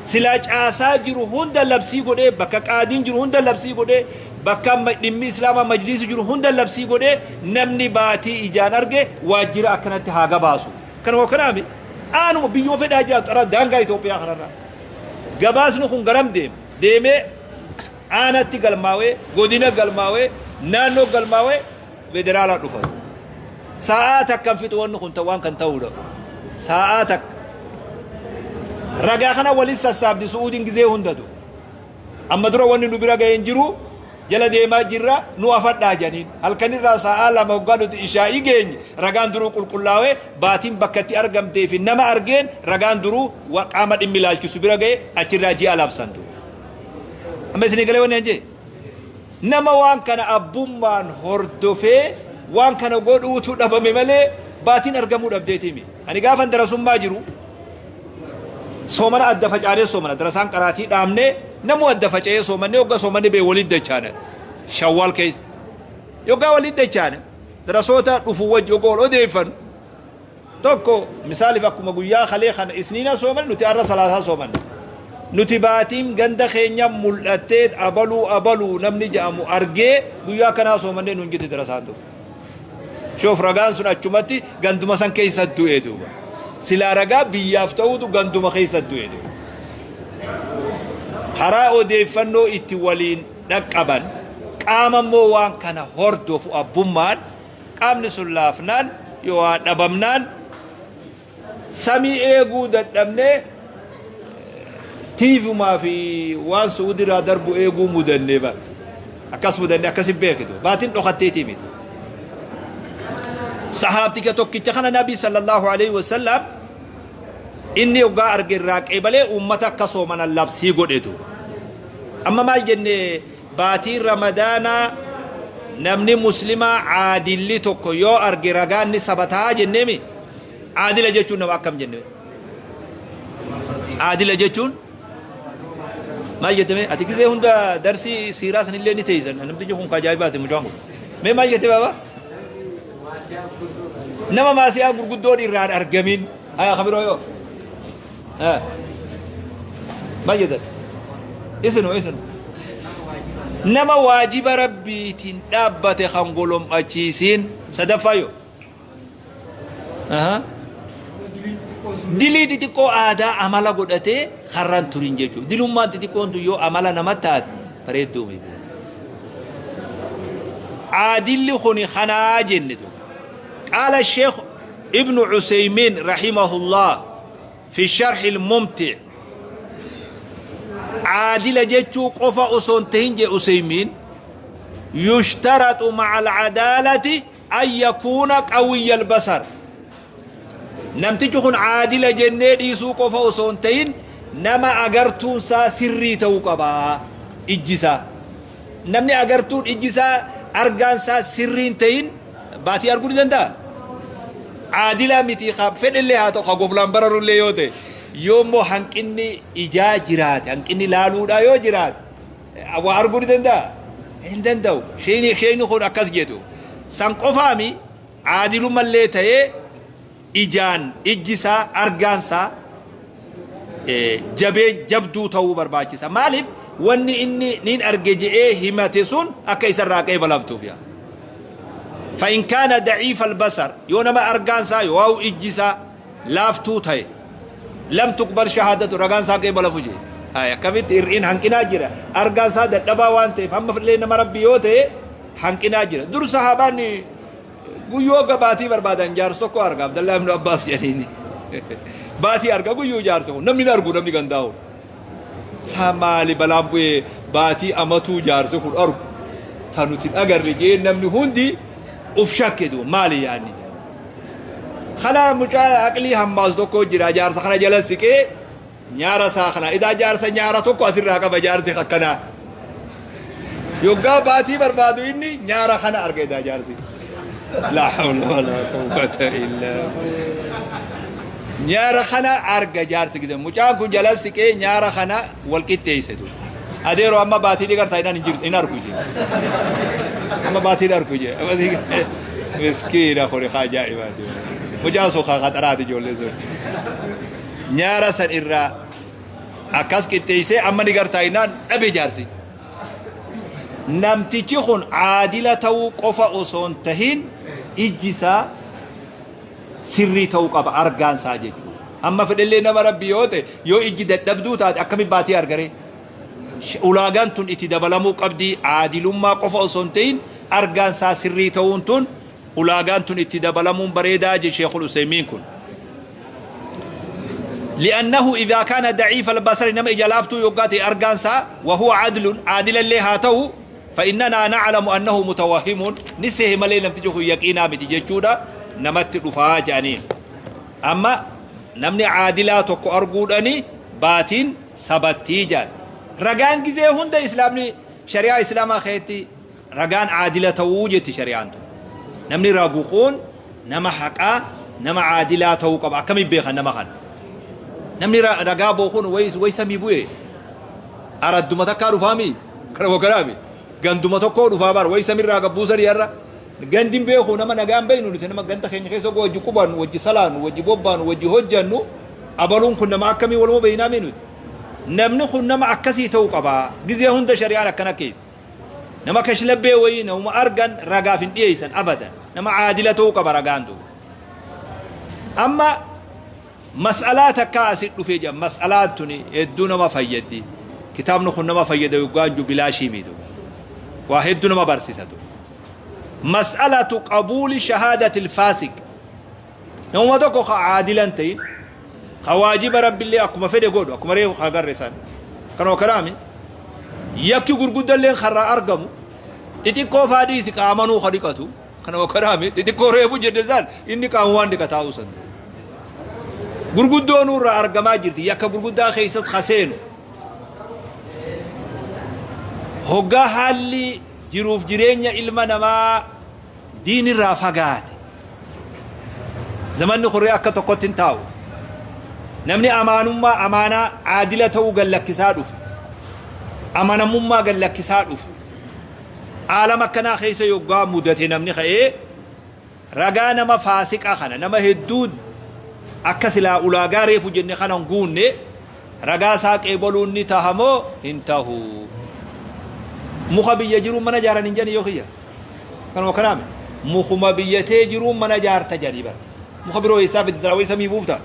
Silaa caasaa jiru hunda labsii godhee, bakka qaadiin jiru hunda labsii godhee, bakka dhimmi Islaamaa majliisi jiru hunda labsii godhee, namni baatii ijaan arge waajjira akkanatti haa gabaasu. Kanuma kanaami aanuma biyyoo fedhaa jiraatu xaraa daangaa Itoophiyaa kanarraa. Gabaasni kun garam deema? Deemee aanatti galmaawee, godina galmaawee, naannoo galmaawee, federaalaa dhufa. Sa'aa takkan fixu wanni kun waan kan ta'uudha. Sa'aa takka. Ragaa kana waliin sassaabdi Su'uudiin gizee hundatu. Amma dura wanni nu bira ga'een jiru, jala deemaa jirra, nu afadhaa jedhaniin. Halkanirraa sa'aa 2 hoggaa nuti ishaa'ii geenye ragaan duruu qulqullaawee, baatiin bakka itti argamtee fi nama argeen ragaan duruu qaama dhimmi ilaalchisu bira ga'e, achirraa ji'a labsantu. Amma isinii galee wanni an jee? Nama waan kana abbummaan hordofee waan kana godhuutu dhabame malee baatiin argamuu dhabdeetiimi. Ani gaafan darasummaa jiru soomana adda facaanee soomana, darasaan qaraatii dhaabnee namuu adda faca'ee soomannee, hogga soomanni bee walitti dachaana Shawwaal keessa. Yoggaa walitti dachaana darasoota dhufu wajji hogga wal odeeffannu, tokko misaaliif akkuma guyyaa kalee kana Isniina soomanne, nuti har'a Salaasaa soomanne. Nuti baatiin ganda keenya mul'attee abaluu abaluu namni jedhamu argee guyyaa kanaa soomannee nuun jette darasaan tokko. Shoof, ragaan sun achumatti ganduma san keessa du'e duuba. Silaa ragaa biyyaaf ta'uutu ganduma keessa du'e duuba. Karaa odeeffannoo itti waliin dhaqqaban, qaama immoo waan kana hordofu abbummaan, qaamni sun laafnaan yoo waa dhabamnaan samii eeguu dadhabnee tiivumaa fi waan Su'uudirraa darbu eeguu mudannee bara. Akkas mudannee akkasi beekitu. Baatiin dhokatteetii miti. Sahaabticha tokkicha kana Nabi sallallahu alaihi wasallam inni hoggaa arge irraa qeebalee uummata akka soomanan labsii godhe duuba. Amma maal jenne? Baatiin Ramadaanaa namni Muslimaa caadilli tokko yoo arge ragaan ni sabataa jenneemi. Caadila jechuun nama akkam jenne? Caadila jechuun maal jettame? Ati gizee hunda darsii siiraa sanillee ni teeysan. Namtichi kun ka ajaa'ibaati mucaan kun. Mee maal jette baaba? Nama maasiyaa gurguddoon irraan argamin. Haya kabiroo yoo. Maal jettan? Isinu isinu. Nama waajiba Rabbiitiin dhaabbate kan golom'achiisiin. Sadaffaa yoo. Dilii xixiqqoo aadaa amala godhatee karran turin jechuudha. Dilummaan xixiqqoon tun yoo amala nama taate bareedduu miti. Aadilli kuni kanaa jenne duuba. Qaala Sheekh Ibnu Useymiin rahimahullah fi sharhil mumti' caadila jechuu qofa osoo hin tahin jee Useymiin, yushtaratu ma'a alcadaalati an yakuuna qawiyya albasar. Namtichi kun caadila jennee dhiisuu qofa osoo hin tahin nama agartuun isaa sirrii ta'uu qaba, ijji isaa. Namni agartuun ijji isaa, argaan isaa sirrii hin tahin baatii arguu ni danda'a? Caadilaa miti fedhellee haa ta'u, ka goflaan bararullee yoo ta'e, yoommoo hanqinni ijaa jiraate, hanqinni laaluudhaa yoo jiraate, waa arguu ni danda'a? Hin danda'u. Sheeyni kun akkas jedhu. San qofaami, caadilumallee ta'ee ijaan ijji isaa, argaan isaa jabee jabduu ta'uu barbaachisa. Maaliif? Wanni inni nin arge je'ee himate sun akka isarraa qeebalamtuuf yaa. فإن كان ضعيف البصر yoo nama argaan isaa yoo ijji isaa laaftuu ta'e، لم تقبل شهادته, ragaan isaa qeebalamu jee. Hay, akkamitti hir'iin hanqinaa jira, argaan isaa dadhabaa waan ta'eef, hamma illee nama Rabbi yoo ta'e hanqinaa jira. Dur sahaabaan guyyoo gabaatii barbaadan jaarsa tokko arga, Abdallah ibn Abbaas jedhaniini. Baatii arga guyyuu jaarsa kun, namni hin argu, namni gandaa'u. Saa maali balaan bu'ee baatii amatuu jaarsi kun argu ta nuti hin agarre jee, namni hundi uf shakke. Du maali yaadni? Kana mucaa aqlii hammaas tokko jira, jaarsa kana jala siqee nyaara isaa kana idaa jaarsa nyaara tokko asirraa qaba. Jaarsi akkanaa yoggaa baatii barbaadu inni nyaara kana arga idaa jaarsi. لا حول ولا قوة إلا. Nyaara kana arga jaarsi gide. Mucaan kun jala siqee nyaara kana wal qixxeessitu. Adeeroo, amma baatii ni gartaa? Hin jirtu, hin argu jee. Amma baatii hin argu jee. Miskiina kuni ajaa'ibaati. Mucaan sun qaxaraati, ijoollee sun. Nyaara san irraa akkas qixxeessee, amma ni gartaa innaan dhabe jaarsi. Namtichi kun caadila ta'uu qofa osoo hin tahin, ijji isaa sirrii ta'uu qaba, argaan isaa jechuudha. Amma fedhellee nama Rabbi yoo ta'e, yoo ijji dadhabduu taate, akkami baatii argaree? Ulaagaan tun itti dabalamuu qabdi. Caadilummaa qofa osoo hin ta'in argaan isaa sirrii ta'uun tun, ulaagaan tun itti dabalamuun bareedaa je Sheekul Useymiin kun. لأنه إذا كان ضعيف البصر, نما ija laaftuu yoggaa ta'e argaan isaa, وهو عدل, عادل illee haa ta'u, فإننا نعلم أنه متوهم, ni sehe malee namtichi kun yaqiinaa miti jechuudha namatti dhufaa jedhaniin. Amma namni caadilaa tokko arguudhani baatiin sabattii jedhan. Ragaan gizee hunda islaamni, shari'aa islaamaa keessatti ragaan caadila ta'uu jetti shari'aan tun. Namni ragu kun nama haqaa, nama caadilaa ta'uu qaba. Akkamiin beekan nama kana? Namni ragaa bookuun way samii bu'e, aradduma takkaa dhufaami, kana waggaraami, ganduma tokkoo dhufaa bara way samirraa gabbuusanii. Har'a gandin beeku, nama nagaan beeknu nuti, nama ganda keenya keessa wajji qubannu, wajji salaannu, wajji bobbaanu, wajji hojjannu, abaluun kun nama akkamii waluma beeynaami nuti. Namni kun nama akkasii ta'uu qaba. Gizee hunda shari'aan akkana keessa nama kashlabbee wayii namuma argan ragaaf hin dhiyeessan abadan. Nama caadila ta'uu qaba ragaan duuba. Amma mas'alaa takkaa asit dhufee jira. Mas'alaan tuni hedduu nama fayyaddi. Kitaabni kun nama fayyada yoggaan ju bilaashii miitu, waa hedduu nama barsiisa. مسألة قبول شهادة الفاسق. Namuma tokko ka caadilan ta'in, ka waajiba Rabbiillee akkuma fedhe godhu, akkuma reefu ka agarre san kanoo kanaami, yakki gurguddalleen karraa argamu, xixiqqoo faa dhiisi, qaamanuu ka dhiqatu kanoo kanaami, xixiqqoo reefu jedhe san inni qaama waan dhiqataa'u san gurguddoonuu irraa argamaa jirti. Yakka gurguddaa keessas ka seenu, hoggaa haalli jiruuf jireenya ilma namaa diinirraa fagaate, zamanni kurree akka tokkotti hin taa'u, namni amaanummaa, amaanaa, caadila ta'uu gallakkisaa dhufe, amanamummaa gallakkisaa dhufe. Aalama akkanaa keessa yoggaa mudate, namni ka'ee ragaa nama faasiqa kana, nama hedduu akka silaa ulaagaa reefu jenne kana hin guunne, ragaa isaa qeebaluun ni tahamoo hin tahu? Muka biyya jiruun mana jaaran hin jani yoo kiyya kanuma kanaame, mukuma biyyatee jiruun mana jaarta jedhanii bara. Muka biroo eessaa fidda? Wayii samii buufta?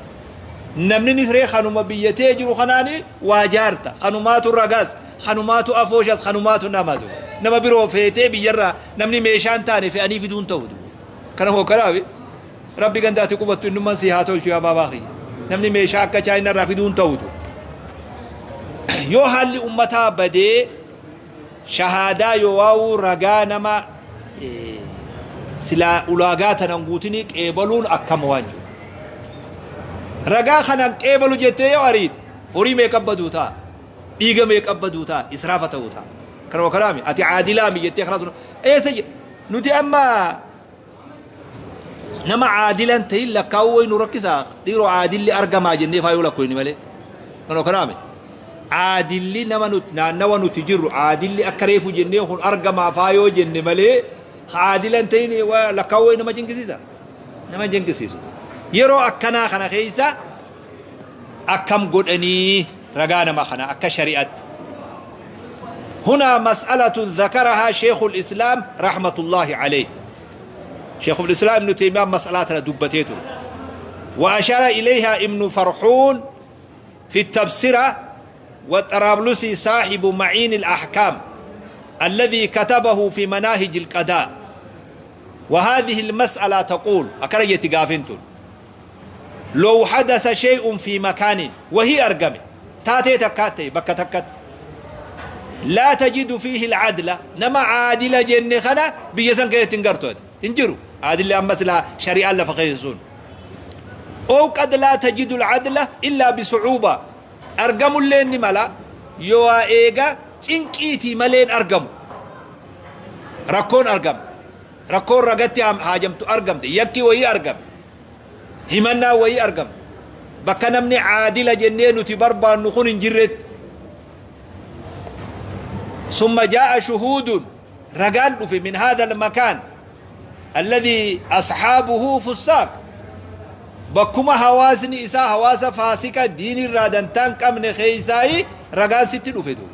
Namni ni siree kanuma biyyatee jiru kanaani waa jaarta, kanumaatu ragaas, kanumaatu afooshas, kanumaatu namatu. Nama biroo feetee biyyarraa namni meeshaan taane fe'anii fiduun ta'u kanuma kanaame. Rabbi gandaati qubattu innummaan si haa tolchu yaa baabaa kiyya. Namni meeshaa akka chaayinarraa fiduun ta'utu. Yoo haalli ummataa badee, shahaadaa yoo waa'uu ragaa nama silaa ulaagaa tanan guutinii qeebaluun akkama waan jiru? Ragaa kanan qeebalu jettee yoo ariite, horii meeqa baduu ta'a, dhiiga meeqa baduu ta'a, israafa ta'uu ta'a. Kanuma kanaami ati caadilaami jettee karaa sun eessa nuti amma Nama caadilan ta'in lakkaa'uu wayi nu rakkisaa dhiiroo caadilli argamaa jennee faayuu lakkoofni malee. Kanoo kanaame. Caadilli nama nuti naannawa nuti jirru caadilli akka reefu jennee kun argamaa faayoo jenne malee caadilan ta'in lakkaa'uu wayi nama jinqisiisa. Nama jinqisiisu. Yeroo akkanaa kana keessa akkam godhanii ragaa nama kana akka shari'atti. هنا مسألة ذكرها شيخ الإسلام رحمة الله عليه. شيخ الإسلام ابن تيمية مسألة دبتيته، وأشار إليها ابن فرحون في التبصرة، والطرابلسي صاحب معين الأحكام الذي كتبه في مناهج القضاء. وهذه المسألة تقول أكريت قافنتون لو حدث شيء في مكان وهي أرقمي تاتي تكاتي بكتكت لا تجد فيه العدل نما عادل جن خنا بيسن كي تنقرتو انجروا عادل أمثلة شريعة لفقيسون أو قد لا تجد العدل إلا بصعوبة أرقم اللين ملا يوا إيغا تنكيتي ملين أرقم ركون أرقم ركون رقتي هاجمت أرقم يكي وهي أرقم همنا وهي أرقم بكنمني عادل جنين تبربا نخون انجرت. ثم جاء شهود رقان في من هذا المكان الذي أصحابه فساق بكما هوازن إسا هواز فاسكة دين الرادنتان كمن خيساي رقان ستين أفدو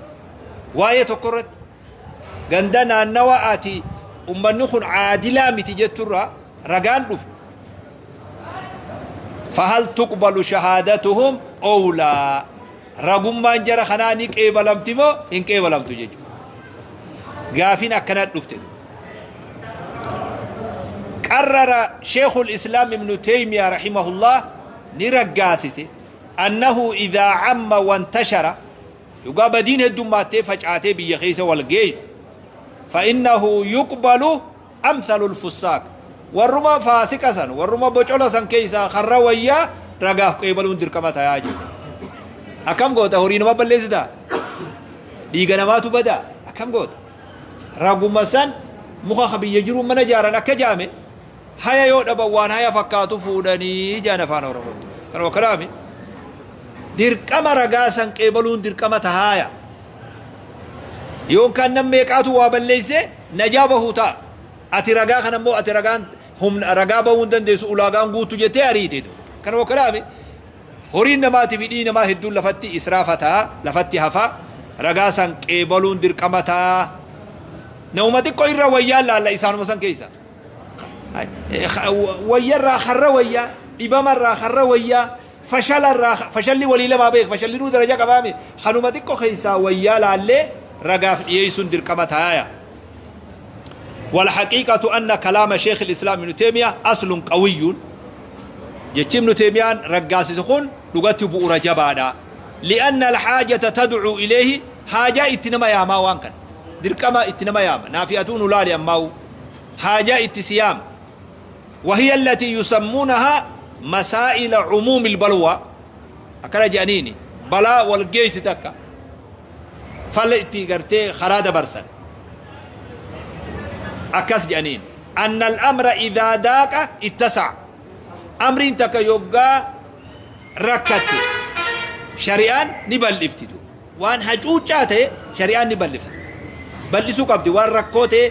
واية تقرت غندنا النواءاتي أمنخن عادلة متجترة رقان أفدو. فهل تقبل شهادتهم أو لا؟ رغم جرى خناني قبلمتمو إن قبلمتو جيجو غافين أكنات نفتدو. قرر شيخ الإسلام ابن تيمية رحمه الله نرقاسته أنه إذا عم وانتشر يقاب دين الدماتي فجأته بيخيس والقيس فإنه يقبل أمثل الفساق والرما فاسقا والرما بجولسا كيسا خرويا رقاف قبلون دركمتا يا جي. أكم قوتا هوري نما بلزدا ديغا نماتو بدا أكم قوتا رغم سن مخا خبي يجرو من جارنا كجامي هيا يو دبوان هيا فكاتو فودني جانا فانا ورمتو كانوا كلامي دركما رغاسن قبلون دركما تهايا يوم كان نميقاتو وابليسه نجابه تا اتي رغا خنمو اتي رغان هم رغابه وندن ديس اولاغان غوتو جتي اريتي كانوا كلامي horiin namaatiif hidhii namaa hedduun lafatti israafataa lafatti hafa ragaa san qeebaluun dirqamataa nama xiqqoo irra wayyaa laalla isaanuma san keessa wayyarraa harra wayyaa dhibamarraa harra wayyaa fashalarraa fashalli walii lamaa beek fashalli nuu daraja qabaame hanuma xiqqoo keessaa wayyaa laallee ragaaf dhiyeessuun dirqamataaya. والحقيقة أن كلام شيخ الإسلام ابن تيمية أصل قوي جتشي ابن تيمية رقاسي سخون لغتي بؤرة جبادا لأن الحاجة تدعو إليه حاجة اتنما ياما وانكن دركما اتنما ياما نافئتون لا لأماو حاجة اتسيام وهي التي يسمونها مسائل عموم البلوى أكرا جانيني بلاء والجيس تكا فلئتي قرتي خرادة برسن أكس جانين أن الأمر إذا داك اتسع أمرين تكا يوغا ركتي شريان نبلفتدو وان هجوجاته شريان نبلفت بلسو قبدي وان ركوته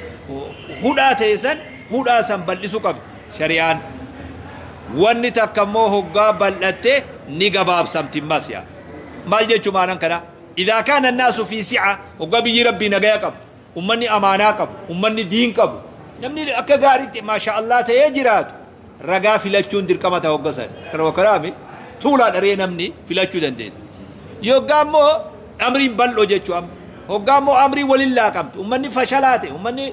هداته سن هدا سن بلسو قبدي شريان وان تكمو هغا بلته نغباب سمتي مسيا مال جچو مانن كنا اذا كان الناس في سعه هغا بي ربي نغيا قب امني امانه قب امني دين قب نمني اكا غاريتي ما شاء الله تيجرات رغا فيلچون درقمتا هغسن كرو كرامي tuulaa dharee namni filachuu dandeessa. Yoggaa immoo amriin bal'oo jechuu amma. Hoggaa immoo amrii waliin laaqamtu. Uummanni fashalaa ta'e, uummanni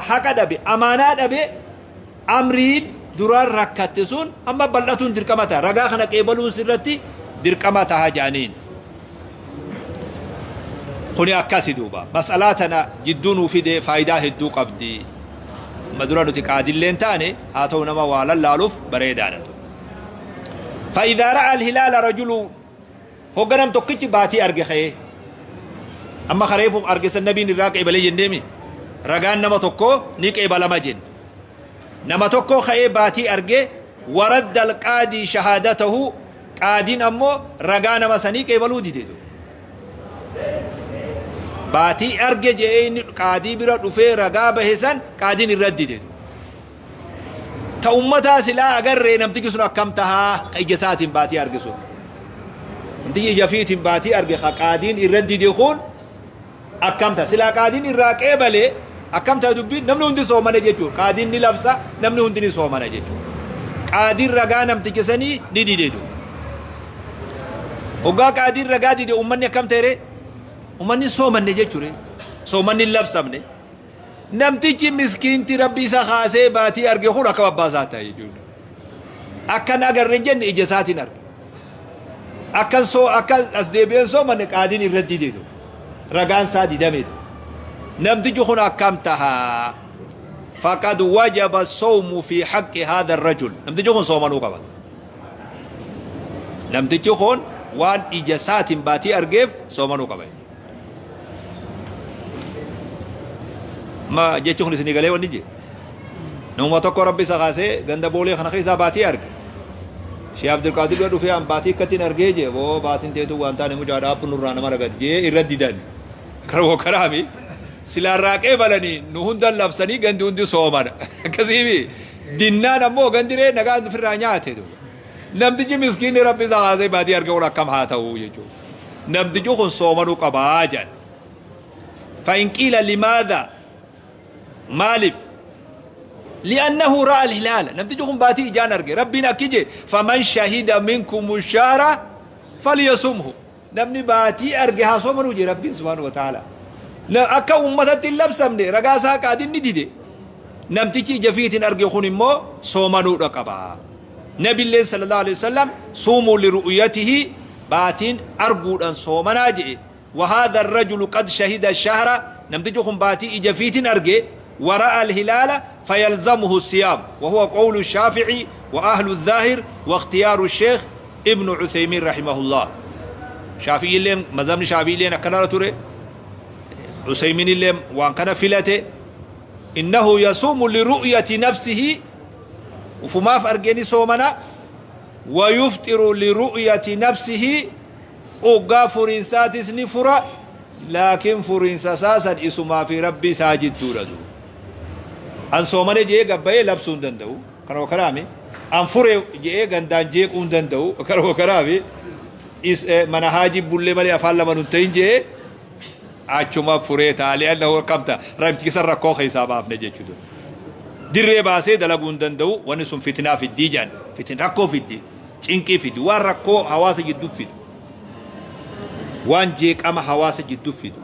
haqa dhabe, amaanaa dhabe amriin duraan rakkatte sun amma bal'atuun dirqama ta'a. Ragaa kana qeebaluun sirratti dirqama ta'a jedhaniin. Kuni akkasi duuba. Mas'alaa tana jidduu nuu fide faayidaa hedduu qabdi. Amma dura nuti qaadilleen taane haa ta'u nama waa lallaaluuf bareedaadha. فإذا رأى الهلال رجل هو قدم تقيت باتي أرجخه أما خريفه أرجس النبي نراك إبلي جندمي رجان نما تكو نيك إبلا مجن Nama tokko ka'ee baatii argee, waradda alqaadii shahaadatahu, qaadiin ammoo ragaa nama sanii qeebaluu dide. Baatii arge je'ee inni qaadii bira dhufee ragaa bahe san qaadiin irra dide. Ta ummataa silaa agarree namtichi sun akkam tahaa ka ija isaatiin baatii arge sun? Namtichi ija fiitiin baatii arge ka qaadiin irra dide kun akkam taha? Silaa qaadiin irraa qeebalee akkam taha dubbiin? Namni hundi soomana jechuudha. Qaadiin ni labsa, namni hundi ni soomana jechuudha. Qaadiin ragaa namticha sanii ni dide jechuudha. Hoggaa qaadiin ragaa dide ummanni akkam ta'e ree? Ummanni soomanne jechuudha. Soomanni hin labsamne. Namtichi miskiinti Rabbi isa kaasee baatii arge kun akkam abbaa isaa ta'e jechuudha. Akkan agarre hin jenne, ija isaatiin arge. Akkan soo akka as deebi'een soomanne qaadiin irra dide. Ragaan isaa didame. Namtichi kun akkam tahaa? Faqad wajaba sawmu fi haqqi haadha rajul. Namtichi kun soomanuu qaba. Namtichi kun waan ija isaatiin baatii argeef soomanuu qaba. Amma jechi kun isinii galee wanni jee? Nama tokko Rabbi isa kaasee ganda Boolee kana keessaa baatii arge. Shee Abdulqaadir bira dhufee an baatii akkattiin argee jee, boo baatiin teetuu waan taane mucaa dhaabbu nurraa nama ragat jee irra didan. Karoo karaami silaarraa qeebalanii nu hundan labsanii gandi hundi soomana. Akkasiimi dinnaan ammoo gandi ree nagaan ofirraa nyaate. Namtichi miskiinni Rabbi isa kaasee baatii arge kun akkam haa ta'u jechuudha. Namtichi kun soomanuu qabaa jedhan. فإن قيل لماذا، maaliif؟ لأنه رأى الهلال، namtichi kun baatii ijaan arge. Rabbiin akki je: فمن شهد منكم الشهر فليصمه. Namni baatii arge haa soomanuu je Rabbiin سبحانه وتعالى. Akka ummatatti hin labsamne ragaa isaa qaadin ni dide. Namtichi ija fiitiin arge kun immoo soomanuudha qaba. Nabilleen صلى الله عليه وسلم صوموا لرؤيته، baatiin arguudhaan soomanaa jedhe. وهذا الرجل قد شهد الشهر، namtichi kun baatii ija fiitiin arge، ورأى الهلال فيلزمه الصيام، وهو قول الشافعي وأهل الظاهر واختيار الشيخ ابن عثيمين رحمه الله. شافعي لين مذهب شافعي لين أكنا تري، عثيمين لين وان كان فلته إنه يصوم لرؤية نفسه، وفما في صومنا، ويفطر لرؤية نفسه. Oggaa furiinsaatis ni fura, laakiin furiinsa isaasan isumaa fi Rabbi isaa jidduudha. An soomane jee gabbayee labsuu hin danda'u kana karaami, an fure jee gandaan jeequu hin danda'u kana karaami. Mana haajii bullee malee afaan lama nun ta'in jee achuma furee taalee annahu akkamta rabbi rakkoo keessaa baafne jechuudha. Dirree baasee dalaguu hin danda'u, wanni sun fitinaa fiddii jedhan, fitin rakkoo fiddi, cinqii fiddi, waan rakkoo hawaasa jidduu fidu, waan jeeqama hawaasa jidduu fidu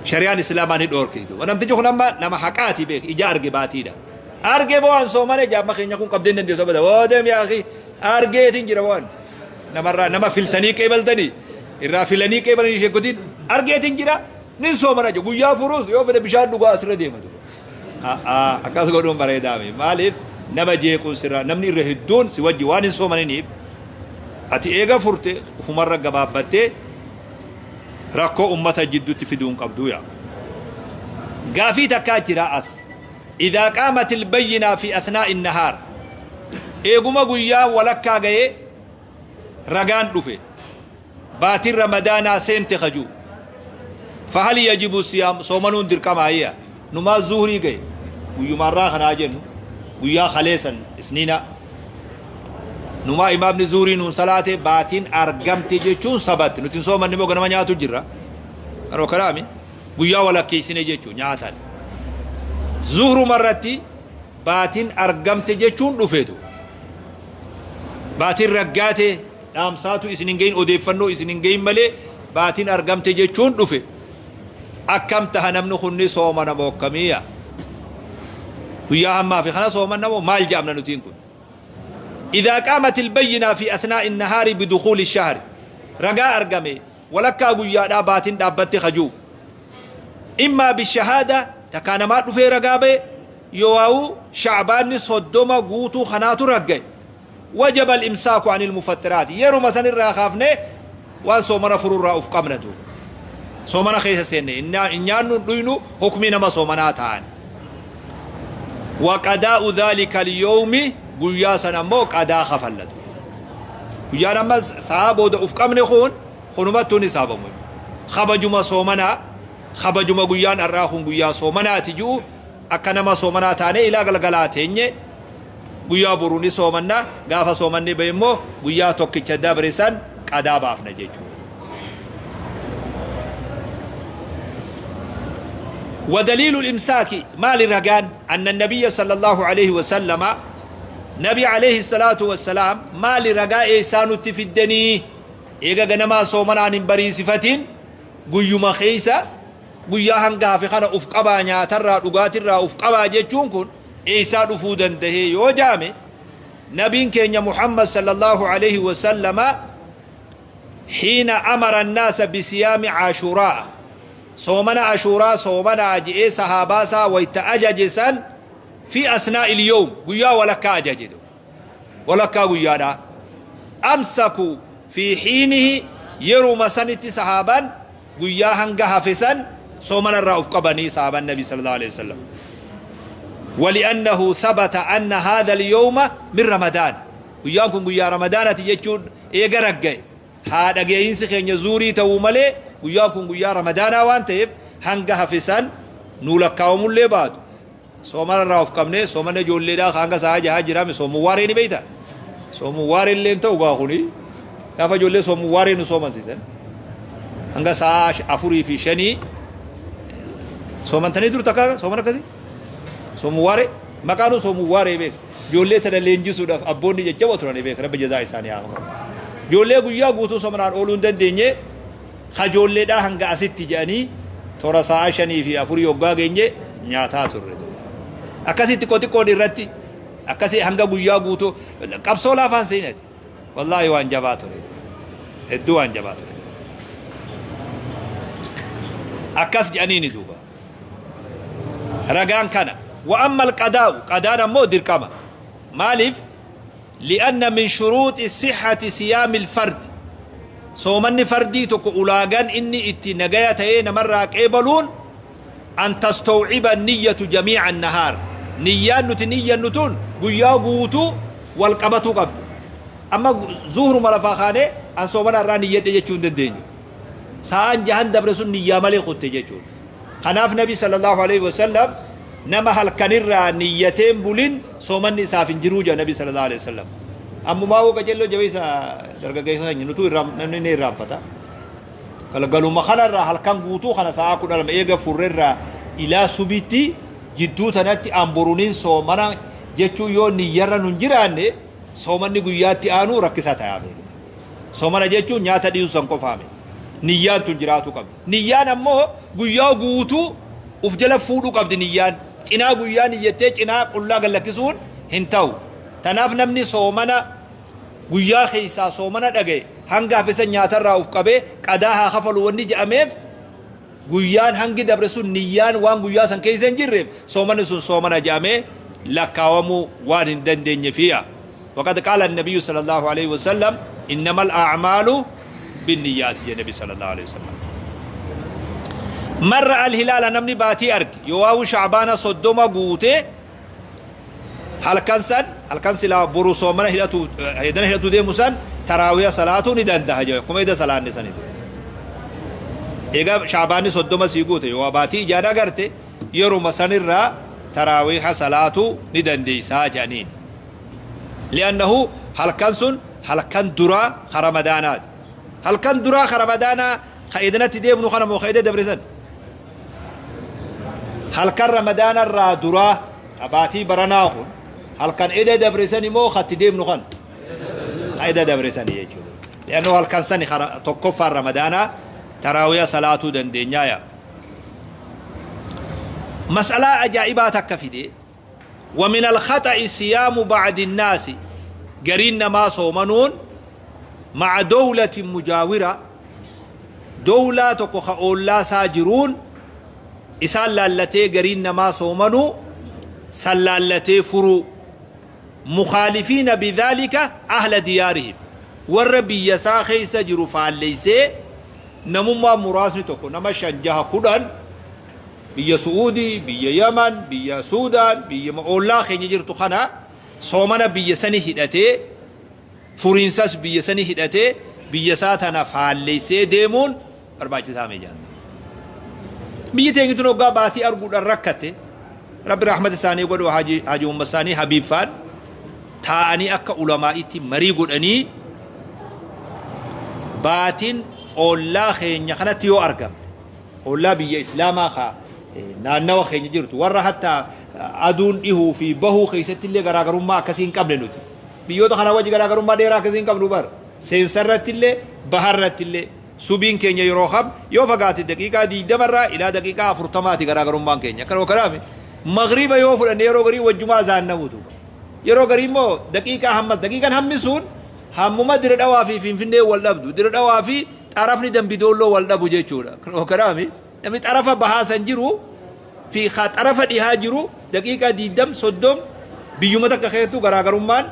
shari'aan Islaamaa ni dhoorkitu. Namtichi kun amma nama haqaati beek, ija arge, baatiidha arge. Bo'aan soomane jaamma keenya kun qabdeen dandeessu abada oodem yaa akhi, argeetiin jira. Waan namarraa nama filtanii qeebaltanii irraa filanii qeebalanii sheekotiin argeetiin jira, nin soomana jiru. Guyyaa furuus yoo fedhe bishaan dhugaa asirra deematu. Akkas godhuun bareedaame. Maaliif nama jeequun sirraa? Namni irra hedduun si wajji waan hin soomaniniif ati eega furte ufumarra gabaabbattee rakkoo ummata jidduutti fiduu hin qabduu. Yaa gaafii takkaa jira as: إذا قامت البينة في أثناء النهار، eeguma guyyaa walakkaa ga'ee ragaan dhufe baatiin Ramadaanaa seente kajuu, فهل يجب الصيام؟ Soomanuun dirqama ayya? Numaa zuhurii ga'e guyyumaarraa kanaa jennu, guyyaa kaleessan isniina numaa imaamni zuhurii nuun salaate, baatiin argamte jechuun sabatti nuti hin soomanne moo ganama nyaatu jirra? Yeroo kanaami guyyaa walakkeessine jechuu nyaatan. Zuhruma irratti baatiin argamte jechuun dhufeetu, baatiin raggaate dhaamsaatu isin hin gahin, odeeffannoo isin hin gahin malee baatiin argamte jechuun dhufe. Akkam taha namni kunni? Soomana moo akkamiyya? Guyyaa hammaa fi kana soomanna moo maal jedhamna nutiin kun? إذا قامت البينة في أثناء النهار بدخول الشهر، ragaa argame walakkaa guyyaadhaa baatiin dhaabbatte kajuu, إما بالشهادة، takkaa namaa dhufee ragaa ba'e, yoo'u Shacbaanni 30 guutuu kanaatu ragga'e, وجب الإمساك عن المفطرات. Yeruma san irraa kaafne waan soomana fururraa uf qabna duuba. Soomana keessa seenne, hin nyaannu, hin dhuynu, hukmii nama soomanaa ta'ani. Waqadaa'u dhaalika alyawmi, guyyaa san ammoo qadaa kafallatu. Guyyaan amma sa'aa booda uf qabne kun kunumattuu ni saabamu. Kabajuma soomanaa, kabajuma guyyaan har'aa kun guyyaa soomanaati ji'u, akka nama soomanaa taanee ilaa galgalaa teenye guyyaa boruu ni soomanna. Gaafa soomanni bahe immoo guyyaa tokkicha dabre san qadaa baafna jechuudha. ودليل الإمساك مال رجان أن النبي صلى الله عليه وسلم، نبي عليه الصلاة والسلام، مال رجاء إيسان تفدني إيجا جنما صومنا عن بري صفتين قيوم خيسة قيا هنگا في خنا أفقبا نياتر رغاتر أفقبا جتشون كن إيسان فودن ده يوجامي. نبي كين محمد صلى الله عليه وسلم حين أمر الناس بصيام عاشوراء، صومنا عاشوراء صومنا جئ صحاباسا ويتأججسا في أثناء اليوم قيا ولك أججدو ولك قيانا أمسكوا في حينه يرو مسنت صحابا قيا هنگا حفظا صومنا الرأف قبني صحابا النبي صلى الله عليه وسلم. ولأنه ثبت أن هذا اليوم من رمضان، قياكم قيا رمضان تجتون إيقا رقاي هذا قيا خين يزوري تومالي قياكم قيا رمضان وانتهب هنگا حفظا نولكاوم اللي بعد صومنا الرأف قبني صومنا جول لي دا هنگا ساجا هاجرامي صومواريني بيتا صوموارين اللي انتو قاخوني gaafa ijoollee soomuu waaree nu soomansiisan hanga sa'a 4 fi 5 soomantanii dur takka sooman akkasii soomuu waaree maqaanuu soomuu waaree beek ijoollee tana leenjisuudhaaf abboonni jajjaboo turanii beek rabbi jazaa isaanii haa kafalu. Ijoollee guyyaa guutuu soomanaan ooluu hin dandeenye kajoolleedhaa hanga asitti jedhanii toora sa'a 5 fi 4 yoggaa geenye nyaataa turre. Akkasitti xiqqoon irratti akkasii hanga guyyaa guutuu qabsoo laafaan seenati. Wallaahi waan jabaa ture. Hedduu waan jabaa ture. Akkas jedhanii ni duuba. Ragaan kana. Wa amma alqadaa'u qadaan ammoo dirqama. Maaliif? Li'anna min shuruuxi sihhati siyaami alfardi. Soomanni fardii tokko ulaagaan inni itti nagaya ta'ee namarraa qeebaluun an tastawciba niyyatu jamiica annahaar. Niyyaan nuti niyyannu tun guyyaa guutuu wal qabatuu qabdu. Amma zuhuruma lafaa kaanee an soomana irraa niyyadhe jechuu hin dandeenyu. Sa'aan jahan dabre sun niyyaa malee kutte jechuudha. Kanaaf Nabi sallallahu alaihi wasallam nama halkanirraa niyyateen bulin soomanni isaaf hin jiruu jedha Nabi sallallahu alaihi wasallam. Ammumaa hoo qajeelloo jabeessa dargaggeessa sanyii nutuu namni ni irraanfata. Galgaluma kanarraa halkan guutuu kana sa'a 12 eega furreerraa ilaa subitti jidduu tanatti amboruniin soomana jechuu yoo niyyarra nun jiraanne soomanni guyyaatti aanuu rakkisaa ta'aa beekna. Soomana jechuun nyaata dhiisuu san qofaame. Niyyaan tun jiraatu qabdi. Niyyaan ammoo guyyaa guutuu uf jala fuudhuu qabdi niyyaan. Cinaa guyyaa niyyattee cinaa qullaa gallakkisuun hin ta'u. Tanaaf namni soomana guyyaa keessaa soomana dhagaye hanga hafisa nyaatarraa uf qabee qadaa haa kafalu wanni jedhameef guyyaan hangi dabre sun niyyaan waan guyyaa san keessa hin jirreef soomanni sun soomana jedhamee lakkaawamuu waan hin dandeenye fiya. وقد قال النبي صلى الله عليه وسلم إنما الأعمال بالنيات يا نبي صلى الله عليه وسلم. مر الهلال نمني باتي أرك يواو شعبان صدوما قوتي هل كنسن هل كنسلا بروسو من هلاتو هيدن هلاتو دي مسن تراويح صلاة ندان ده جاي كم إذا صلاة نسني دي إيجا شعبان صدوما سيقوتي يوا باتي جانا قرتي يرو مسن الرا تراويح صلاة ندان دي ساجانين. لأنه هل كنسن هل كان درا خرمدانات هل كان درا خرمدانا خيدنا تدي ابن خرم وخيدة دبرزن هل كان رمضان الرا درا أباتي برناهم هل كان إذا دبرزن مو خت دي ابن خن خيدة دبرزن يجوا لأنه هل كان سنة تكفر رمضان تراويح صلاة دندنيا. مسألة عجائبات كفيدي. ومن الخطأ صيام بعض الناس قرين ما صومنون مع دولة مجاورة دولة تقول لا ساجرون إسال التي قرين ما صومنو سلالتي فرو مخالفين بذلك أهل ديارهم والربي يساخي سجروا فعليسي نمما مراسي تكو نما شنجها كدن Biyya Su'uudii, biyya Yaman, biyya Suudaan, biyya ollaa keenya jirtu kana soomana biyya sani hidhatee, furiinsas biyya sani hidhatee, biyya isaa tana faalleessee deemuun barbaachisaa mee jaanna. Biyyi teenyi tun hoggaa baatii arguudhaan rakkatte, Rabbi rahmata isaanii godhu, Haaji Uumma isaanii Habiib faan taa'anii akka ulamaa'itti marii godhanii, baatiin ollaa keenya kanatti yoo argamte, ollaa biyya Islaamaa kaa naannawa keenya jirtu, warra hatta aduun dhihuu fi bahuu keessatti illee garaagarummaa akkasii hin qabne, nuti biyyoota kana wajji garaagarummaa dheeraa akkasii hin qabnu bar. Seensarratti illee, baharratti illee, subiin keenya yeroo kam yoo fagaate daqiiqaa 20 irraa ilaa daqiiqaa 40ti garaagarummaan keenya. Akkanuma kanaaf magriba yoo fudhanne, yeroo garii wajjumaa zaannamutu, yeroo garii immoo daqiiqaa hammas, daqiiqaan hammi sun hammuma Dire Dhawaa fi Finfinnee wal dhabdu, Dire Dhawaa fi xarafni Dambidoolloo wal dhabu jechuudha. Kanaaf namni xarafa bahaa san jiru fi xarafa dhihaa jiru daqiiqaa 20, 30, biyyuma takka keessattuu garaagarummaan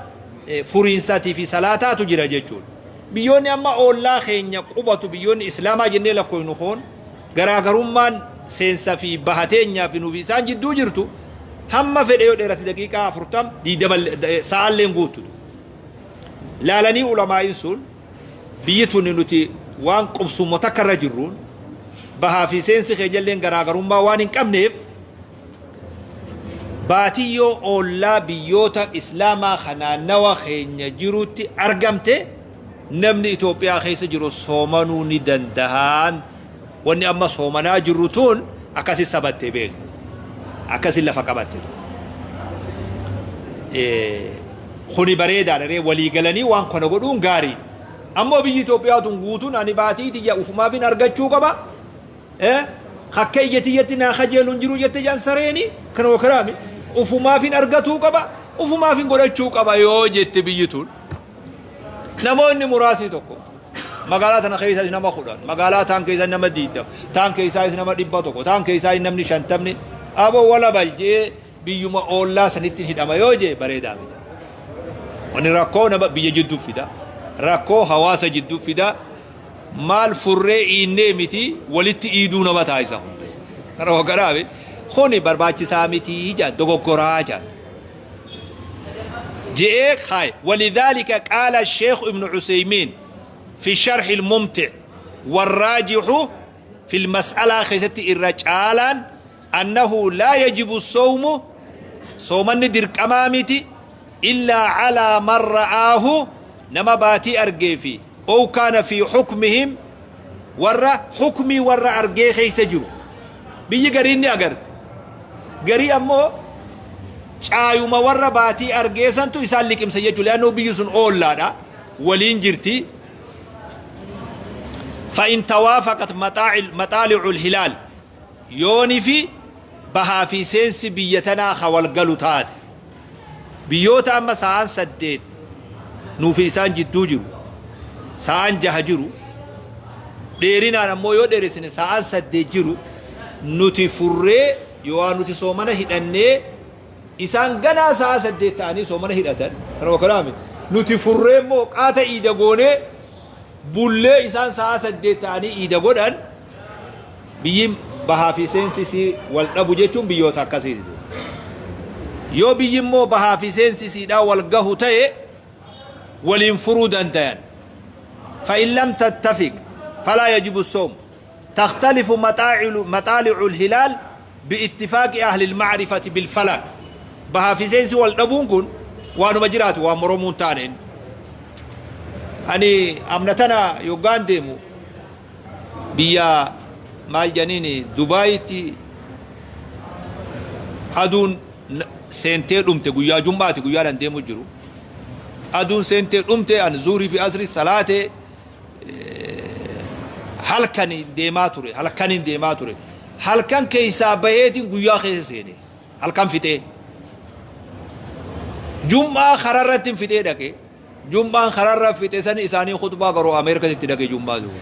furiinsaatii fi salaataatu jira jechuudha. Biyyoonni amma ollaa keenya qubatu, biyyoonni Islaamaa jennee lakkoofnu kun, garaagarummaan seensa fi bahateenyaa fi nuuf isaan jidduu jirtu hamma fedhe yoo dheerate daqiiqaa 40, 20, sa'aalleen guututu. Laalanii ulamaa'iin sun, biyyi tuni nuti waan qubsumma takka irra jirruun, bahaa fi seensi keenyalleen garaagarummaa waan hin qabneef, baatii yoo ollaa biyyoota Islaamaa kanaannawa keenya jirutti argamte, namni Itoophiyaa keessa jiru soomanuu ni dandahaan. Wanni amma soomanaa jirru tun akkasi sabattee beeku, akkasi lafa qabatte. Kuni bareedaadha ree, walii galanii waan kana godhuun gaarii. Ammoo biyyi Itoophiyaa tun guutuun ani baatii tiyya ufumaafin argachuu qaba, akka ija tiyyatti naa kajeelu hin jiru jette jaan sareeni. Kanuma kanaami ufumaafin argatuu qaba, ufumaafin godhachuu qaba yoo jette biyyi tun, namoonni muraasni tokko magaalaa tana keessa nama 10, magaalaa taan keessa nama 20, taan keessaas nama 100, taan keessaa namni 50, aboo wala baljee biyyuma oollaa sanitti hidhama yoo jee, bareedaa miti. Wani rakkoo nama biyya jidduu fida, rakkoo hawaasa jidduu fida, maal furree iinnee miti, walitti iiduu nama taasisa. Kana kanaaf kuni barbaachisaa miti jaan, dogoggoraa jaan. جئ خاي. ولذلك قال الشيخ ابن عثيمين في الشرح الممتع: والراجح في المسألة خيستي الرجالا أنه لا يجب الصوم، صوما درقما متي، إلا على من رآه، نما باتي أرجي في، أو كان في حكمهم، ورا حكمي ورا أرجي خيستجرو. بيجي قريني أقرت قري، أمو caayuma warra baatii argeessantu isaan liqimsa jechuudha. Leannoo biyyi sun oollaadha, waliin jirti. فإن توافقت مطالع الهلال، yooni fi bahaa fi seensi biyya tanaa ka walgalu taate, biyyoota amma sa'aan 8 nuufi isaan jidduu jiru, sa'aan 6 jiru, dheerinaan ammoo yoo dheeressine sa'aan 8 jiru, nuti furree yoo nuti soomana hidhannee, isaan ganaa sa'a 8 ta'anii soomana hidhatan, kanuma kanaami nuti furree immoo qaata iida goonee bullee, isaan sa'a 8 ta'anii iida godhan, biyyi bahaa fi seensisii wal dhabu jechuun biyyoota akkasiiti. Yoo biyyi immoo bahaa fi seensisiidhaa wal gahu ta'e, waliin furuu dandayan. فإن لم تتفق فلا يجب الصوم. تختلف مطالع الهلال باتفاق أهل المعرفة بالفلك. Bahaa fi seensi wal dhabuun kun waanuma jiraatu, waan moromuun taaneen. Ani amna tana yoggaan deemu biyya maal janiin, Dubaayitti, aduun seentee dhumte. Guyyaa jum'aati, guyyaadhaan deemu jiru, aduun seentee dhumte. An zuurii fi asri salaatee halkaniin deemaa ture, halkaniin deemaa ture. Halkan keessaa baheetiin guyyaa keessa seene. Halkan fixee jum'aa kararratti fixee dhaqe. Jum'aan kararra fixe sani isaanii khutbaa garuu Ameerikatti dhaqe. Jum'aa duuba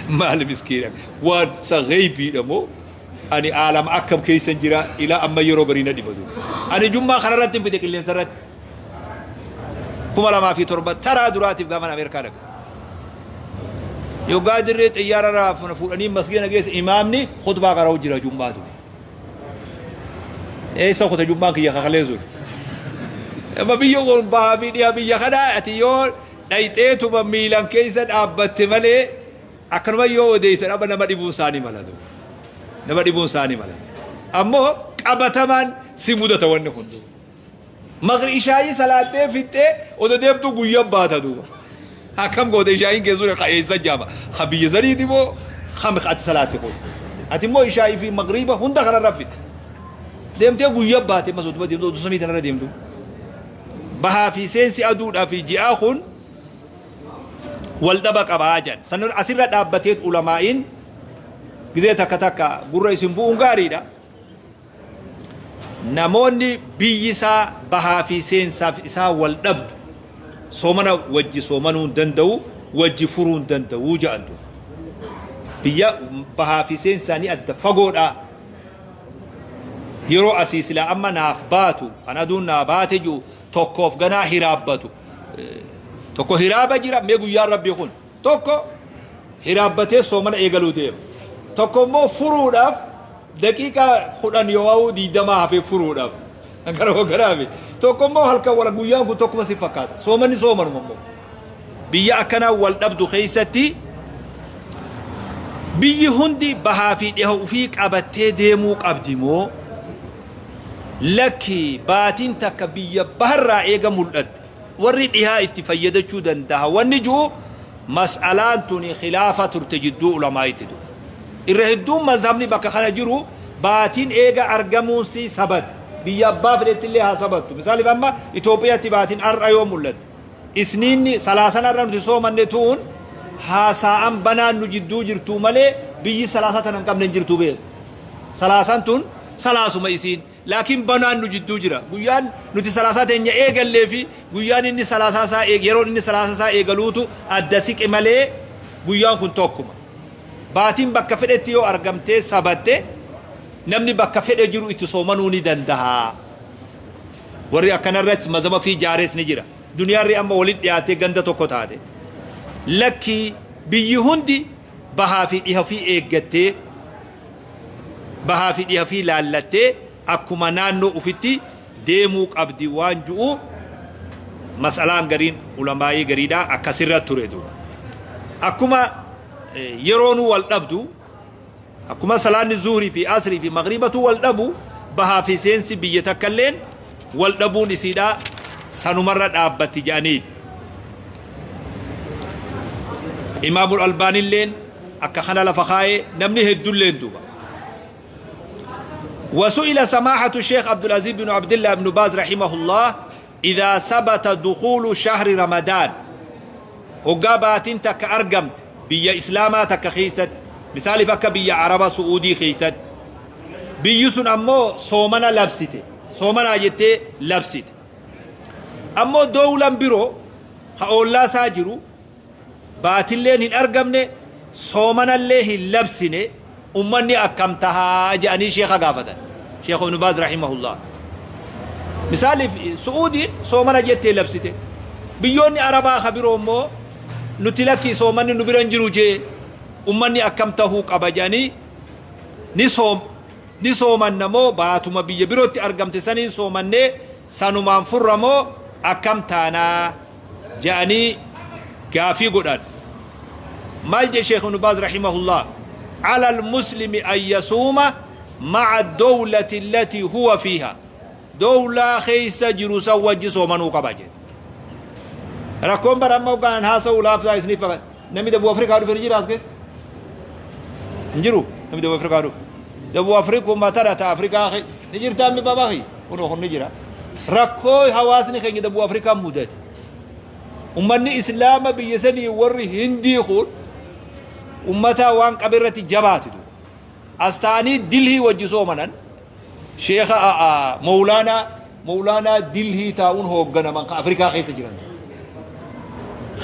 maal miskiina, waan san geybiidha moo ani aalama akkam keessan jira? Ilaa amma yeroo garii na dhibatu. Ani jum'aa kararratti fixe, qilleensa irratti, 2007 taraa duraatiif gaafan Ameerikaa dhaqe. Yoggaa dirree xiyyaara irraa fuudhanii masgiida geesse, imaamni khutbaa qara'u jira jummaatu. Eessa kuta jummaan kiyya kakalee sun? Amma biyya kun bahaa fi dhiha biyya kanaa ati yoo dhayxeetuma miilan keessa dhaabbatte malee, akkanuma yoo odeessan amma nama dhibuun isaanii malatu. Nama dhibuun isaanii malatu. Ammoo qabatamaan si mudata wanni kun. Maqri ishaayii salaattee fixxee odoo deemtuu guyyaa baata duuba. Akkam goote? Ishaayiin keessuun ka eessa jaama? Ka biyya saniiti moo kam ati salaatte kun? Ati immoo ishaayii fi magriiba hunda kanarra fixxe. Deemtee guyyaa baate, mas oduma deemtu, oduu samii tanarra deemtu. Bahaa fi seensi aduudhaa fi ji'aa kun wal dhaba qabaa jedhan. San asirra dhaabbateet ulamaa'iin gizee takka takka gurra isin bu'uun gaariidha. Namoonni biyyi isaa bahaa fi seensaaf isaa wal dhabdu soomana wajji soomanuu hin danda'u, wajji furuu hin danda'u jedhan duuba. Biyya bahaa fi seensaanii adda fagoodha. Yeroo asii silaa amma naaf baatu, kan aduun naa baate jiru tokkoof ganaa hiraabbatu. Tokko hiraaba jira, mee guyyaan rabbii kun tokko hiraabbatee soomana eegaluu deema. Tokko immoo furuudhaaf daqiiqaa 10 yoo 20 hafee furuudhaaf. Gara garaafi. Tokko immoo halkan wala guyyaan kun tokkuma si fakkaata. Soomanni soomanuma immoo. Biyya akkanaa wal dhabdu keessatti biyyi hundi bahaa fi dhiha ofii qabattee deemuu qabdi moo, lakki, baatiin takka biyya baharraa eega mul'atte warri dhihaa itti fayyadachuu danda'a wanni jiru? Mas'alaan tuni khilaafa turte jidduu ulamaa'itti ture. Irra hedduun mazhabni bakka kana jiru baatiin eega argamuunsi sabatte, biyya abbaa fedhetti illee haa sabattu. Misaaliif amma Itoophiyaatti baatiin har'a yoo mul'atte, isniinni salaasan har'a nuti soomanne tuun haasa'an banaan nu jidduu jirtuu malee biyyi salaasaa tana hin qabne hin jirtu beeku. Salaasaan tun salaasuma isiin. Laakiin banaan nu jidduu jira. Guyyaan nuti salaasaa teenya eegallee fi guyyaan inni salaasaa isaa, yeroon inni salaasaa isaa eegaluutu adda siqe malee guyyaan kun tokkuma. Baatiin bakka fedhetti yoo argamtee sabatte, namni bakka fedhe jiru itti soomanuu ni danda'a. Warri akkanarratti mazhaba fi jaares ni jira. Duniyaarri amma walitti dhiyaatee ganda tokko taate. Lakki, biyyi hundi bahaa fi dhiha ofii eeggattee, bahaa fi dhiha ofii laallattee akkuma naannoo ofitti deemuu qabdi waan ju'u mas'alaan gariin ulamaayii gariidhaa akkasirra ture duuba. Akkuma yeroonuu wal dhabdu, akkuma salaanni zuhurii fi asrii fi magriibatu wal dhabu, bahaa fi seensi biyya takkalleen wal dhabuun isiidhaa sanumarra dhaabbatti jedhaniiti. Imaamul Albaanilleen akka kana lafa kaayee, namni heddulleen duuba. وسئل سماحة الشيخ عبد العزيز بن عبد الله بن باز رحمه الله: إذا ثبت دخول شهر رمضان، hoggaa baatiin takka argamte biyya islaamaa takka keessatti, misaaliif akka biyya Araba Su'uudii keessatti, biyyi sun ammoo soomana labsite, soomanaa jettee labsite, ammoo dowlan biroo ha oollaa isaa jiru baatilleen hin argamne, soomanallee hin labsine, ummanni akkam tahaa jedhanii sheeka gaafatan, Sheekh Ibnu Baaz rahimahullah. Misaaliif Su'uudiin soomana jettee labsite, biyyoonni Arabaa ka biroo immoo nuti lakkii, soomanni nu bira hin jiru jee, ummanni akkam tahuu qaba jedhanii, ni soom ni soomanna moo baatuma biyya birootti argamte saniin soomannee sanumaan furra moo akkam taanaa jedhanii gaafii godhan. Maal jedhe Sheekh Ibnu Baaz rahimahullah? على المسلم أن يصوم مع الدولة التي هو فيها. Dowlaa keessa jiru san wajji soomanuu qaba jedhe. Rakkoon bara amma hoggaan haasa'u laaftaa isiniif fakkaata. Namni Dabuu Afrikaa dhufe ni jira as keessa? Hin jiru namni Dabuu Afrikaa dhufe. Dabuu Afrikuma tana ta Afrikaa ni jirta ammi babaa kiyya. Kunoo kun ni jira. Rakkoo hawaasni keenya Dabuu Afrikaa mudate. Ummanni Islaama biyya sanii warri Hindii kun ummata waan qabe irratti jabaati duuba. As ta'anii Dilhii wajji soomanan, sheeka mawlaanaa Dilhii taa'uun hoogganaman kan Afrikaa keessa jiran.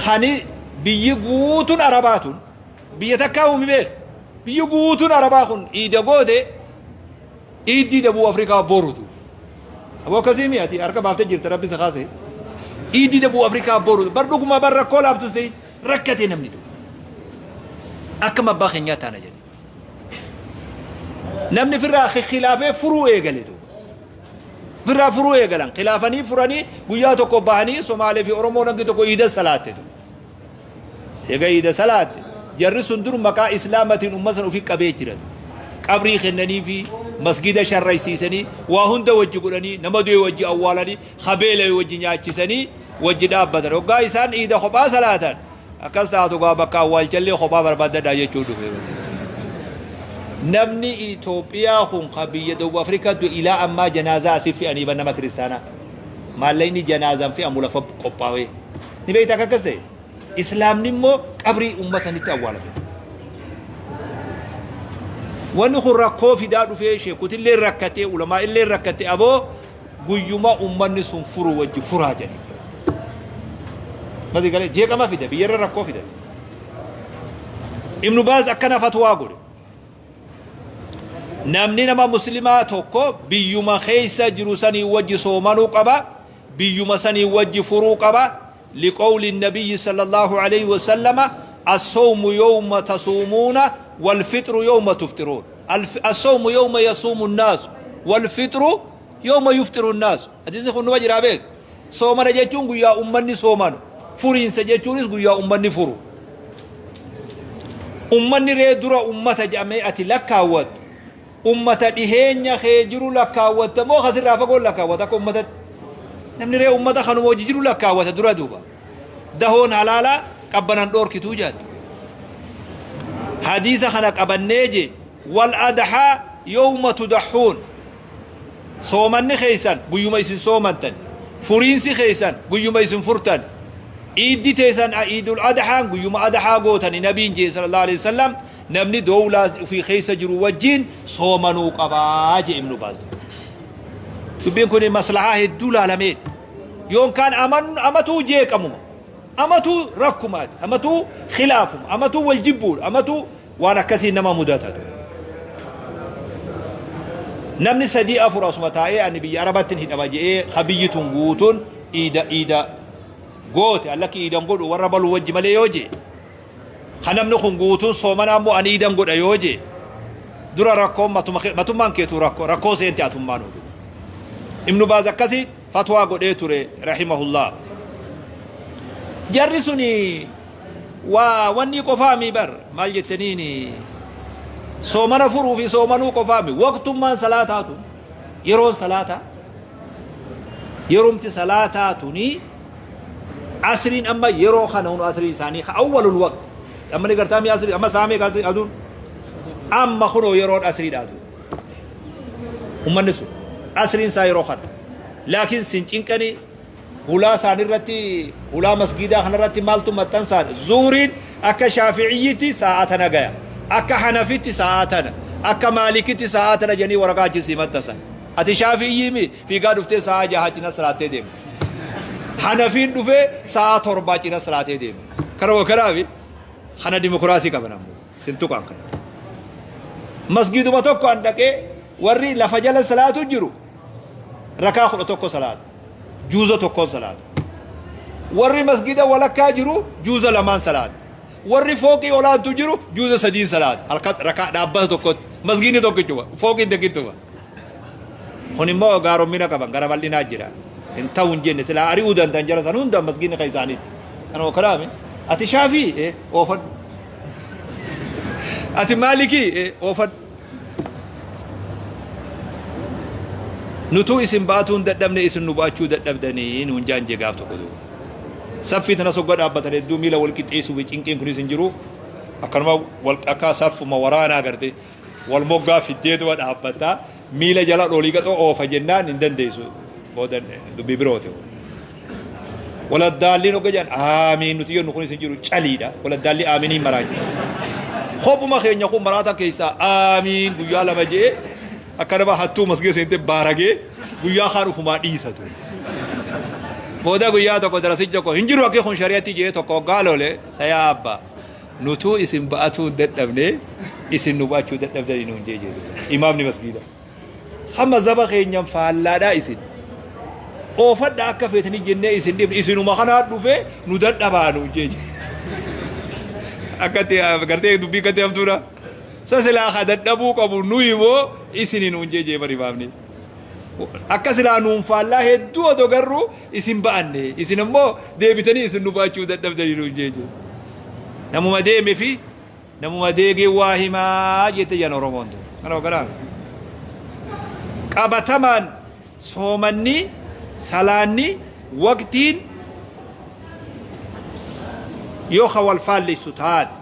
Kani biyyi guutuun Arabaa tun biyya takkaa uumi beek. Biyyi guutuun Arabaa kun iida goote, iiddii Dabuu Afrikaa borutu. Aboo akkasii mi'ati harka baaftee jirta, rabbi isa kaase. Iiddii Dabuu Afrikaa borutu. Bar dhuguma bar rakkoo laaftu seeyin rakkate namni tu. Akkam abbaa keenyaa taana jedhe. Namni firraa khilaafee furuu eegale duuba. Firraa furuu eegalan khilaafanii furanii guyyaa tokko bahanii Somaalee fi Oromoon hangi tokko iida salaatte duuba. Eega iida salaatte jarri sun dur maqaa Islaamatiin ummata san ofii qabee jira. Qabrii kennanii fi masgida sharraysiisanii waa hunda wajji godhanii nama du'e wajji awwaalanii kabeela wajji nyaachisanii wajji dhaabbatan. Hoggaa isaan iida kophaa salaatan akkas taatu gaa bakka awwaalchallee kophaa barbaaddadhaa jechuu dhufe. Namni Itoophiyaa kun ka biyya Dawub Afrikaa du'e ilaa ammaa janaazaa asii fe'anii ban nama kiristaanaa. Maallaqni janaazaan fe'amu lafa qophaa'ee. Ni beektaa akka akkas ta'e? Islaamni immoo qabrii uummata sanitti awwaalame. Wanni kun rakkoo fidaa dhufee sheekutillee rakkatee ulamaa illee rakkate aboo guyyuma uummanni sun furu wajji furaa jedhanii. Masi galee jeeqama fida biyyarra rakkoo fida. Ibnu Baaz akkana fatwaa godhe. Namni nama muslimaa tokko biyyuma keessa jiru sanii wajji soomanuu qaba biyyuma sanii wajji furuu qaba liqawli nabiyyi sallallahu alayhi wa sallama as-sawmu yawma tasuumuuna wal-fixru yawma tufxiruun. As-sawmu yawma yasuumu an-naas wal-fixru yawma yufxiru an-naas. Hadiisni kun numa jiraa beek. Soomana jechuun guyyaa ummanni soomanu. Furiinsa jechuunis guyyaa ummanni furu. Ummanni ree dura ummata jedhamee ati lakkaawwattu ummata dhiheenya kee jiru lakkaawwatta moo kasirraa fagoon lakkaawwata akka ummatatti? Namni ree ummata kanuma hojii jiru lakkaawwata dura duuba. Dahoon halaalaa qabbanan dhoorkituu jaattu. Hadiisa kana qabannee je wal adhaa yawma tudahhuun. Soomanni keessan guyyuma isin soomantan. Furiinsi keessan guyyuma isin furtan. Iiddi teessan iidul adhaan guyyuma adhaa gootani nabiin jee sallallahu alaihi wasallam namni dowlaa ofii keessa jiru wajjin soomanuu qabaa jee Ibnu Baaz. Dubbiin kun maslahaa hedduu laalameeti. Yoonkaan amatuu jeeqamuma. Amatuu rakkumaati. Amatuu khilaafuma. Amatuu wal jibbuudha. Amatuu waan akkasii nama mudata. Namni 3 4 asuma taa'ee ani biyya Arabaatti hidhama je'ee ka biyyi tun guutuun iida iida goote allakki iidan godhu warra baluu wajji malee yoo jee ka namni kun guutuun soomanaa immoo ani iidan godha yoo jee dura rakkoon matummaan keetuu rakkoo rakkoo seente atummaan oduu. Ibnu Baaz akkasii fatwaa godhee ture rahimahullah. Jarri suni waa wanni qofaami bar maal jettaniini soomana furuu fi soomanuu qofaami waqtummaan salaataa tun yeroon salaataa yerumti salaataa tuni asriin amma yeroo kana hunu asrii isaanii ka awwalul waqt amma ni gartaami asrii amma saamee kaasii aduun amma kunoo yeroon asriidha aduun ummanni sun asriin isaa yeroo kana laakiin sin cinqanii hulaa isaanirratti hulaa masgiidaa kanarratti maaltu maxxansaan zuhriin akka shaafi'iyyitti sa'a tana gaya akka hanafitti sa'a tana akka maalikitti sa'a tana jedhanii waraqaa achi sii maxxansan ati shaafi'iyyii mi fiigaa dhuftee sa'a 6 cina salaattee deemte hanafiin dhufee sa'a 7 cina salaatee deema kana kanaafi kana dimokiraasii qaban ammoo sin tuqaan kana masgiiduma tokko an dhaqee warri lafa jala salaatu jiru rakaa 11 salaata juuza tokkoon salaata warri masgida walakkaa jiru juuza 2 salaata warri fooqii olaantu jiru juuza 3 salaata halkan rakaa dhaabbata tokkotti masgidni tokkichuma fooqiin tokkichuma kun immoo gaaromina qaban gara bal'inaa jira hin ta'u hin jenne silaa ari'uu danda'an jara san hunda masgidni kan isaaniiti kanuma kanaami ati shaafii oofadhu ati maalikii oofadhu nutuu isin ba'atuu hin dadhabne isin nu ba'achuu dadhabdanii nuun jaan jee gaaf tokko duuba. Saffii tana sogga dhaabbatan hedduu miila wal qixxeessuu fi cinqiin kunis hin jiru. Akkanuma wal akka saffuma waraanaa garte wal moggaa fiddeetuma dhaabbataa miila jala dhoolii gaxoo oofa jennaan hin dandeessu. Booda dubbii biroote. Waladdaalliin hogga jedhan aamiin nuti jennu kunis hin jiru caliidha. Waladdaalli aaminiin maraa jira. Kophuma keenya kun maraata keessaa aamiin guyyaa 2 je'ee akka nama hattuu masgee seentee baaragee guyyaa kaan ufumaa dhiisatu. Booda guyyaa tokko darasichi tokko hin jiru akki kun shari'atti je'ee tokko hoggaa lole sayaa abbaa nutuu isin ba'atuu hin dadhabne isin nu ba'achuu dadhabdanii nuun jee jedhu. Imaamni masgiida. Hamma zaba keenyan faallaadhaa isin. Oofadha akka feetanii jennee isin dhibne isinuma kanaa dhufee nu dadhabaa nuun jee. Akkatti gartee dubbii akkatti hamtuudha. Sa silaa ka dadhabuu qabu nuyi moo isini nuun jee bari baafne. Akka silaa nuun faallaa hedduu odoo garuu isin ba'anne, isin ammoo deebitanii isin nu ba'achuu dadhabdanii nuun jee. Namuma deeme fi namuma deegee waa himaa jette jan Oromoon tun. Kana kanaaf qabatamaan soomanni, salaanni, waqtiin yoo ka wal faallessu taate,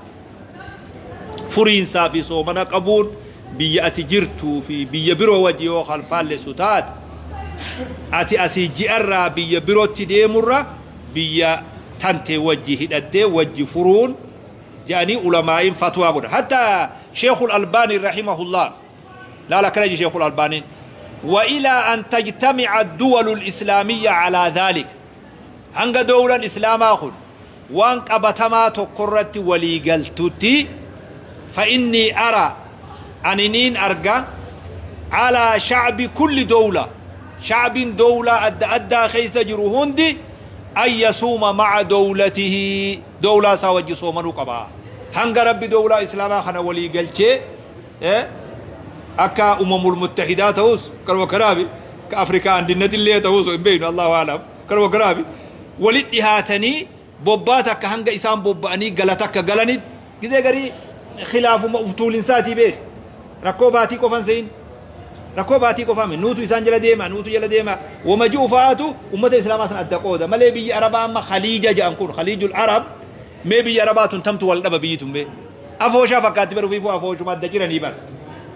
furiinsaa fi soomana qabuun biyya ati jirtuu fi biyya biroo wajji yoo wal faallessu taate, ati asii ji'arraa biyya birootti deemurra biyya tante wajji hidhattee wajji furuun jedhanii ulamaa'iin fatwaa godhan. Hatta Sheekul Albaanii rahimahullah, laala akkana jedhe Sheekul Albaaniin: وإلى أن تجتمع الدول الإسلامية على ذلك، hanga dowlan islaamaa kun waan qabatamaa tokkorratti walii galtutti، فإني أرى، aniniin arga، على شعب كل دولة، شعب دولة adda addaa keessa jiru hundi، أن يصوم مع دولته، dowlaa isaa wajji soomanuu qaba, hanga Rabbi dowlaa islaamaa kana walii galchee akka Umamul Muttahidaa ta'us, kanuma kanaafi ka Afrikaa andinnatillee ta'us hin beeknu, Allahu a'lam. Kanuma kanaafi walit dhihaatanii bobbaa takka hanga isaan bobba'anii galata akka galanitti. Gizee garii khilaafuma uftuulinsaatii beek, rakkoo baatii qofan seyin, rakkoo baatii qofame, nuutu isaan jala deema, nuutu jala deema, wama ji'u fa'aatu ummata islaamaa san adda qooda malee. Biyyi Arabaa amma Khaliija jedhan kun, Khaliijul Arab, mee biyya Arabaa tun tamtu wal dhaba? Biyyi tun mee afooshaa fakkaatti bara, ufiifuu afooshuma adda jiranii bara.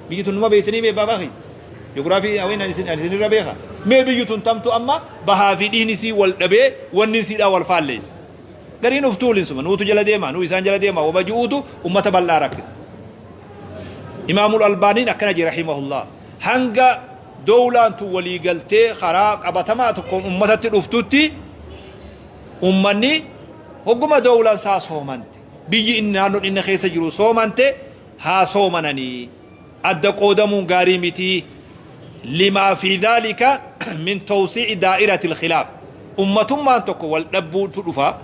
Biyyi tun numa beektanii mee baabaa ji'oogiraafii haween isinirra beeka. Mee biyyi tun tamtu amma bahaa fi dhiini isii wal dhabee, wanni isiidhaa wal faalleessa? Gariin uf tuulinsuma, nuutu jala deema, nuu isaan jala deema, wama ji'uutu ummata bal'aa rakkisa. Imaamul Albaaniin akkana jee rahimahullah: hanga dowlaan tun walii galtee karaa qabatamaa tokkoon ummatatti dhuftutti, ummanni hogguma dowlaan isaa soomante, biyyi inni naannoon inni keessa jiru soomante, haa soomananii, adda qoodamuun gaarii mitii. لما في ذلك من توسيع دائرة الخلاف، ummatummaan tokko wal dhabbuutu dhufa.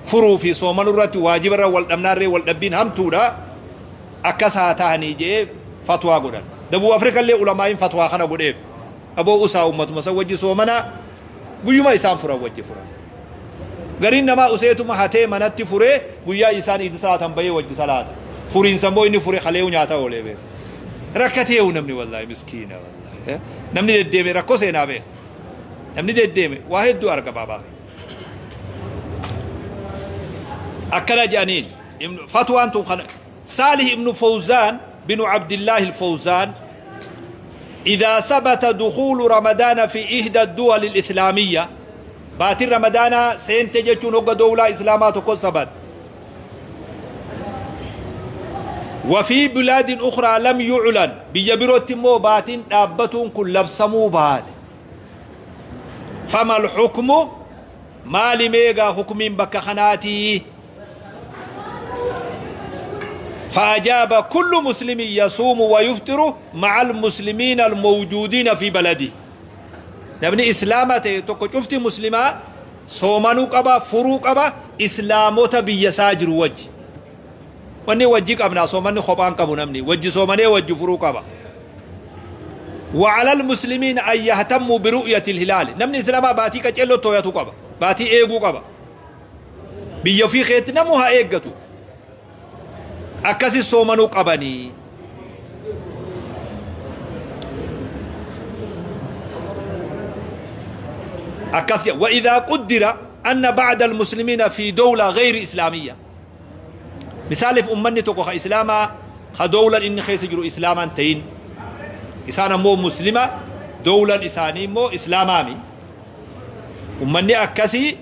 Furuu fi soomanuu irratti, waajiba irra wal dhabnaarree wal dhabbiin hamtuudha, akkas haa ta'anii jee fatwaa godhan. Dabuu Afrikallee ulamaa'iin fatwaa kana godheef. Aboo usaa, ummatuma san wajji soomanaa, guyyuma isaan furan wajji furan. Gariin namaa useetuma hatee manatti furee, guyyaa isaan iidi salaatan bahee wajji salaata. Furiinsa immoo inni fure kaleewu nyaata oolee beeku. Rakkateewu namni, wallaahi miskiina, wallaahi namni deddeeme rakkoo seenaa beeka. Namni deddeeme waa hedduu arga baabaa. Akkana jedhaniin fatwaan tun kana. Saalih ibnu Fawzaan binu Abdillaahi Fawzaan: إذا ثبت دخول رمضان في إحدى الدول الإسلامية، baatiin Ramadaanaa seente jechuun hogga dowlaa islaamaa tokko sabat، وفي بلاد أخرى لم يعلن، biyya birootti immoo baatiin dhaabbatuun kun labsamuu baate، فما الحكم؟ Maali meegaa hukumiin bakka kanaatii? فأجاب: كل مسلم يصوم ويفطر مع المسلمين الموجودين في بلده. Namni islaama ta'e tokko cufti muslimaa soomanuu qaba, furuu qaba islaamota biyya isaa jiru wajji. Wanni wajji qabnaa, soomanni kophaan qabu, namni wajji soomanee wajji furuu qaba. وعلى المسلمين أن يهتموا برؤية الهلال. Namni islaamaa baatii qaceelloo tooyatu qaba, baatii eeguu qaba. Biyya ofii keetti namuu haa eeggatu, akkasi soomanuu qabanii. Akkas jedha: وإذا قدر أن بعض المسلمين في دولة غير إسلامية، misaaliif ummanni tokko ka islaamaa ka dowlan inni keessa jiru islaamaan ta'in, isaan ammoo muslima, dowlan isaanii immoo islaamaami, ummanni akkasii،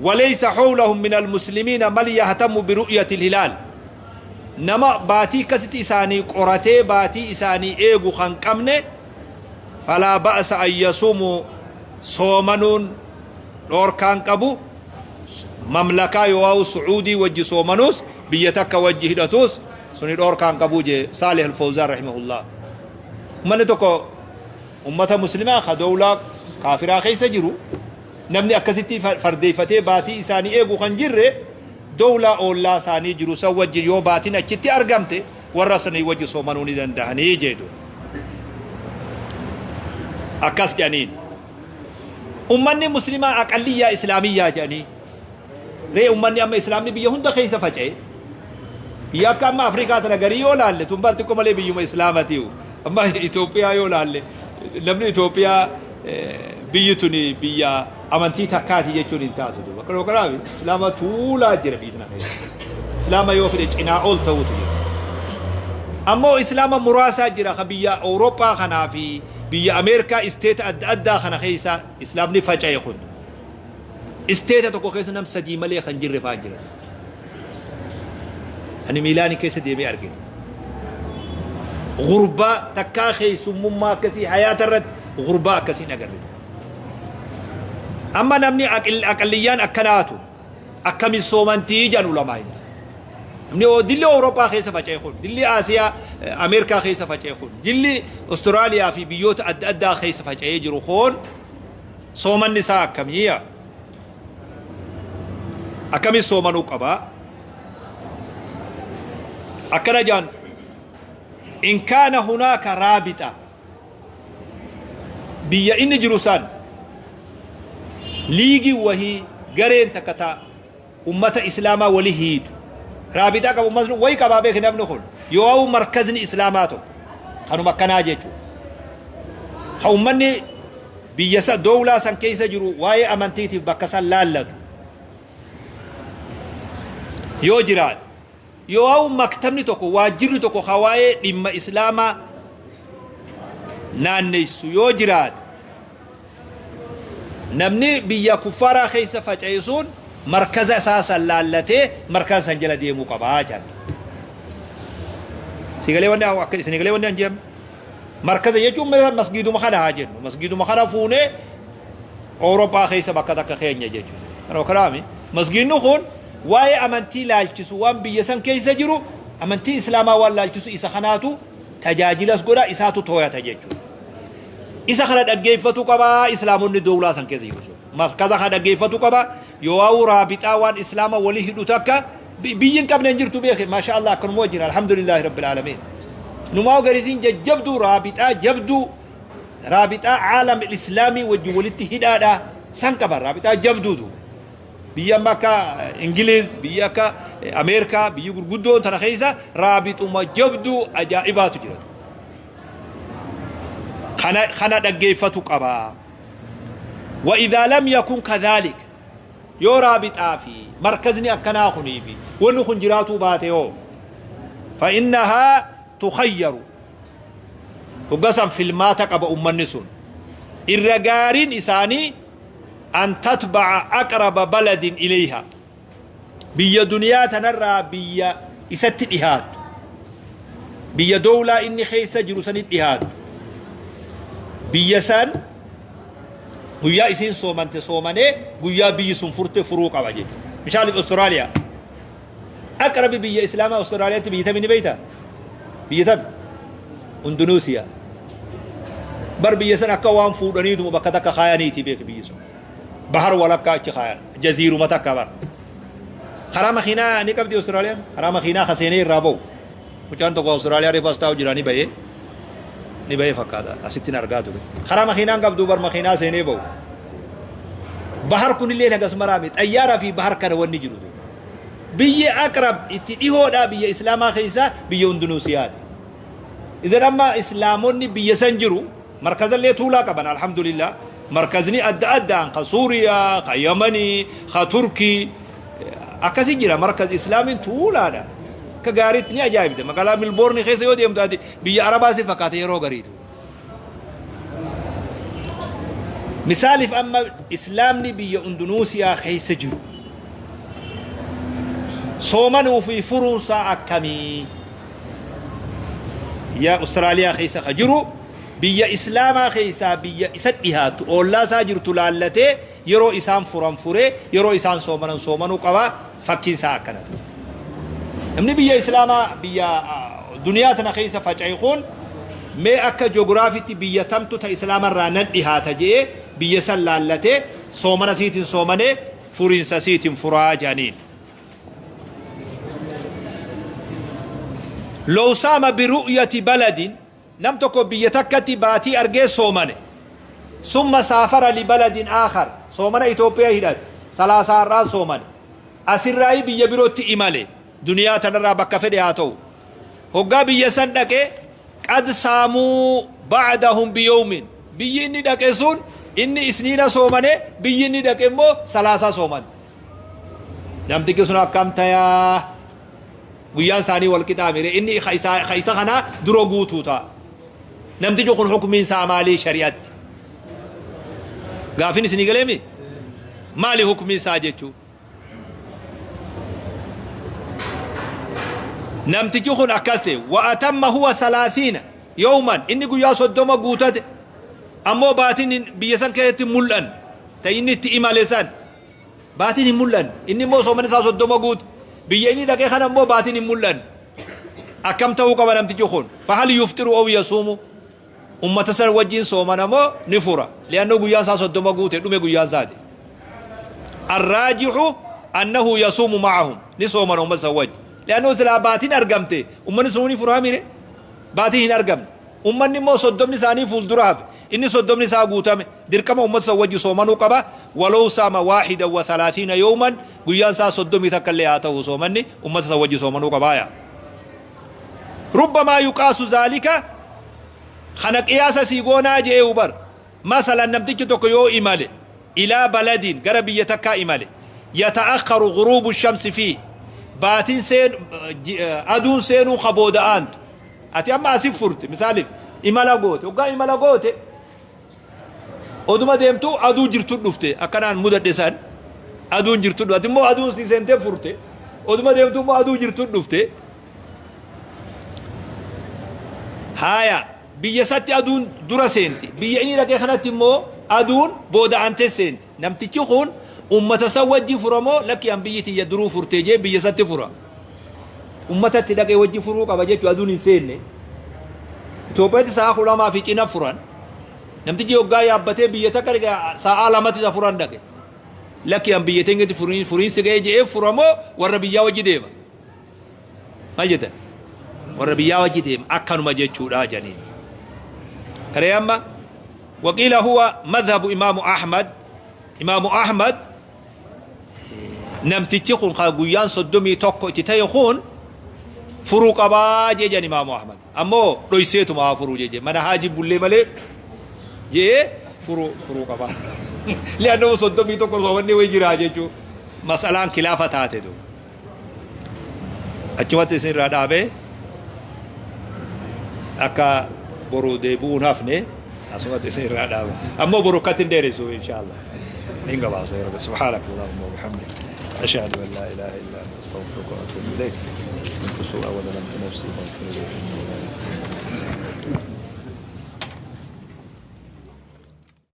وليس حولهم من المسلمين من يهتم برؤية الهلال، nama baatii akkasitti isaanii qoratee baatii isaanii eegu kan qabne، فلا بأس أن يصوموا، soomanuun dhoorkaan qabu. Mamlakaa yoo Sucuudii wajji soomanuus, biyya takka wajji hidhatuus, suni dhoorkaan qabu jee Saalih Alfawzaan rahimahullah. Ummanni tokko ummata muslimaa ka dowlaa kaafiraa keessa jiru, namni akkasitti fardeeffatee baatii isaanii eegu kan jirre, Dowlaa oollaa isaanii jiru san wajjin yoo baatiin achitti argamte warra sanii wajji soomanuu ni dandahanii jeedu. Akkas jedhaniin. Ummanni Muslimaa aqalliyyaa Islaamiyyaa jedhanii. Ree ummanni amma Islaamni biyya hunda keessa faca'e. Biyya akka amma Afrikaa tana garii yoo laalle tun bar xiqqoo malee biyyuma Islaamatiiyu. Amma Itoophiyaa yoo laalle namni Itoophiyaa biyyi tuni biyya amantii takkaati jechuun hin taatu duuba. Kanuma kanaaf Islaama tuulaa jira biyyi tana keessa. Islaama yoo fedhe cinaa ol ta'utu jira. Ammoo Islaama muraasaa jira ka biyya Awurooppaa kanaa fi biyya Ameerikaa isteeta adda addaa kana keessa Islaamni faca'e kun. Isteeta tokko keessa nam sadii malee kan jirre fa'aa jiran. Ani Miilaanii keessa deemee arge. Gurbaa takkaa keessummummaa akkasii hayaata irratti gurbaa akkasii hin agarre. Amma namni aqalliyyaan akkanaatu akkamiin soomantii jedhan ulamaa hin. Namni dilli Awurooppaa keessa faca'e kun, dilli Aasiyaa, Ameerikaa keessa faca'e kun, dilli Ostiraaliyaa fi biyyoota adda addaa keessa faca'ee jiru kun soomanni isaa akkamii? Akkamiin soomanuu qaba? Akkana jaan in kaana hunaaka raabixa biyya inni jiru san liigii wahii gareen takka ta ummata islaamaa wali hiitu raabixaa qaba ummatni wayi qabaa beeki namni kun yoo markazni islaamaa tokko kanuma akkanaa jechuudha. Ka ummanni biyya sa dowlaa san keessa jiru waa'ee amantiitiif bakka san laallatu yoo jiraate yoo maktabni tokko waajjirri tokko ka waa'ee dhimma islaamaa naanneessu yoo jiraate namni biyya kuffaaraa keessa faca'e sun markaza isaa san laallatee markaza san jala deemuu qabaa jedhan. Sigalee wanni akka sinigalee wanni an jedhamu markaza jechuun masgiiduma kana haa jennu masgiiduma kana fuunee Awurooppaa keessa bakka takka keenya jechuudha. Kana kanaami masgiidni kun waa'ee amantii laalchisu waan biyya san keessa jiru amantii islaamaa waan laalchisu isa kanaatu tajaajilas godha isaatu tooyata jechuudha. Isa kana dhaggeeffatu qaba islaamonni dowlaa san keessa jiru sun. Markaza kana dhaggeeffatu qaba yoo waa'u raabixaa waan islaama walii hidhu takka biyyi hin qabne hin jirtu beeke maasha Allah akkanuma wajjin alhamdulillahi rabbil aalamiin. Numaa garisiin jajjabduu raabixaa jabduu raabixaa aalam islaamii wajjin walitti hidhaadha san qaban raabixaa jabduutu. Biyya amma akka Ingiliz, biyya akka Ameerikaa, biyyi gurguddoon tana keessa raabixuma jabduu ajaa'ibaatu jira. Kana dhaggeeffatu qaba. Wa idhaa lam yakun kadhaalik yoo raabixaa fi markazni akkanaa kunii fi wanni kun jiraatuu baate hoo fa innahaa tukhayyaru hoggasan filmaata qaba ummanni sun irra gaariin isaanii an tatba'a aqraba baladin ilayha biyya duniyaa tanarraa biyya isatti dhihaattu biyya dowlaa inni keessa jiru sanitti dhihaattu biyya san guyyaa isiin soomante soomanee guyyaa biyyi sun furte furuu qaba jechuudha. Mishaaliif Austraaliyaa aqrabi biyya islaamaa Austraaliyaatti biyyi tami ni beeyta? Biyyi tami? Indoneesiyaa. Bar biyya san akka waan fuudhaniituma bakka takka kaayaniiti beeki biyyi sun. Bahar walakkaa achi kaayan jaziiruma takka bar. Karaa makiinaa ni qabdi Austraaliyaan? Karaa makiinaa kaseenee irraa ba'u. Mucaan tokko Austraaliyaa reefu as taa'u jira ni ba'ee. Ni ba'ee fakkaata asittiin argaa ture. Karaa makiinaan qabdu bar makiinaa seenee ba'u. Bahar kunillee hagas maraame xayyaaraa fi bahar kana wanni jiru. Biyyi aqrab itti dhihoodhaa biyya islaamaa keessaa biyya Indoneesiyaati. Idan amma islaamonni biyya san jiru markazallee tuulaa qaban alhamdulillah. Markazni adda addaan ka Suuriyaa, ka Yamanii, ka Turkii akkasi jira markaz islaamiin tuulaadha. Akka gaariitti ni ajaa'ibda. Magaalaa Milboorni keessa yoo deemtu ati biyya Arabaa si fakkaata yeroo gariitu. Misaaliif amma islaamni biyya Indoneesiyaa keessa jiru soomanuu fi furuunsaa akkamii? Biyya Austraaliyaa keessa ka jiru biyya islaamaa keessaa biyya isa dhihaattu oollaa isaa jirtu laallatee yeroo isaan furan furee yeroo isaan soomanan soomanuu qaba fakkiin isaa akkanatu. Namni biyya islaamaa biyya duniyaa tana keessa faca'e kun mee akka joogiraafiitti biyya tamtu ta islaamarraa nan dhihaata je'ee biyya san laallatee soomana siitiin soomanee furiinsa siitiin furaa jedhaniin. Low saama biru'yati baladin, nam tokko biyya takkatti baatii argee soomane. Summa saafara libaladin aakhar, soomana Itoophiyaa hidhate, salaasaa har'aa soomane. Asirraayi biyya birootti imale, duniyaa tanarraa bakka fedhe haa ta'u. Hoggaa biyya san dhaqe, qad saamuu ba'dahum biyawmin, biyyi inni dhaqe sun inni isniina soomane, biyyi inni dhaqe immoo salaasaa soomante. Namtichi sun akkam tayaa? Guyyaan isaanii wal qixaamire, inni ka isa kanaa dura guutuu ta'a. Namtichi kun hukumiin isaa maalii shari'atti? Gaafin isinii galeemi? Maali hukumiin isaa jechuu? Namtichi kun akkas ta'e, wa atamma huwa 30 yawman, inni guyyaa 30 guutate, ammoo baatiin biyya san keessatti hin mul'anne, ta inni itti imale san baatiin hin mul'anne, inni immoo soomana isaa 30 guute, biyya inni dhaqee kana immoo baatiin hin mul'anne. Akkam ta'uu qaba namtichi kun? Fahal yufxiru aw yasuumu? Ummata san wajjin soomana moo ni fura? Li'annoo guyyaan isaa 30 guute, dhume guyyaan isaati. Arraajihu annahu yasuumu ma'ahum, ni soomana ummata san wajji. Li'annoo silaa baatiin argamte ummanni sun ni furaa mire, baatiin hin argamne, ummanni immoo 30 isaanii fuuldura hafe, inni 30 isaa guutame, dirqama ummata san wajji soomanuu qaba. Walow saama 31 yawman, guyyaan isaa 31 illee haa ta'u, soomanni ummata san wajji soomanuu qabaaya. Rubbamaa yuqaasu zaalika, kana qiyaasa sii goonaa je'ee ubar. Masalan, namtichi tokko yoo imale ilaa baladin, gara biyya takkaa imale, yata'akharu ghuruubu shamsi fi, baatiin seen aduun seenuu ka booda'aantu. Ati amma asif furte, misaaliif imala goote, hoggaa imala goote oduma deemtu aduu jirtu dhufte, akkanaan mudadhe san, aduun jirtu dhufte, ati immoo aduun si seentee furte, oduma deemtu immoo aduu jirtu dhufte. Haaya, biyya isatti aduun dura seenti, biyya inni dhaqee kanatti immoo aduun booda'antee seenti. Namtichi kun ummata san wajji furamoo, lakki an biyyi tiyya duruu furtee jee biyya isatti fura? Ummatatti dhaqee wajji furuu qaba jechuu. Aduun hin seenne. Itoophiyaatti sa'a 12 fi cina furan. Namtichi hoggaa yaabbatee biyya takka dhaqe sa'a 2tti isa furan dhaqe, lakki an biyya teenyatti furiinsi ga'ee je'ee furamoo, warra biyyaa wajji deema? Maal jettan? Warra biyyaa wajji deema. Akkanuma jechuudha janiin. Karee amma waqiila huwa madhabu Imaamu Ahmad. Imaamu Ahmad namtichi kun ka guyyaan 31 itti ta'e kun furuu qabaa jee jan. Imaamu Ahmad ammoo dhoyseetuma haa furuu jee, mana haaji bullee malee jee furuu qabaa, li'annahu 31 soomanni way jiraa jechuu. Masalaan kilaafa taate du achumatti isin irraa dhaabee, akka boru deebi'uun hafne asumatti isin irraa dhaaba. Ammoo boru akkatti hin dheeressu, insha Allah nin gabaabsa. Ya Rabbi, سبحانك اللهم وبحمدك، أشهد أن لا إله إلا أنت، أستغفرك وأتوب إليك. كنت سوءا وظلمت نفسي، فاغفر لي فإنه لا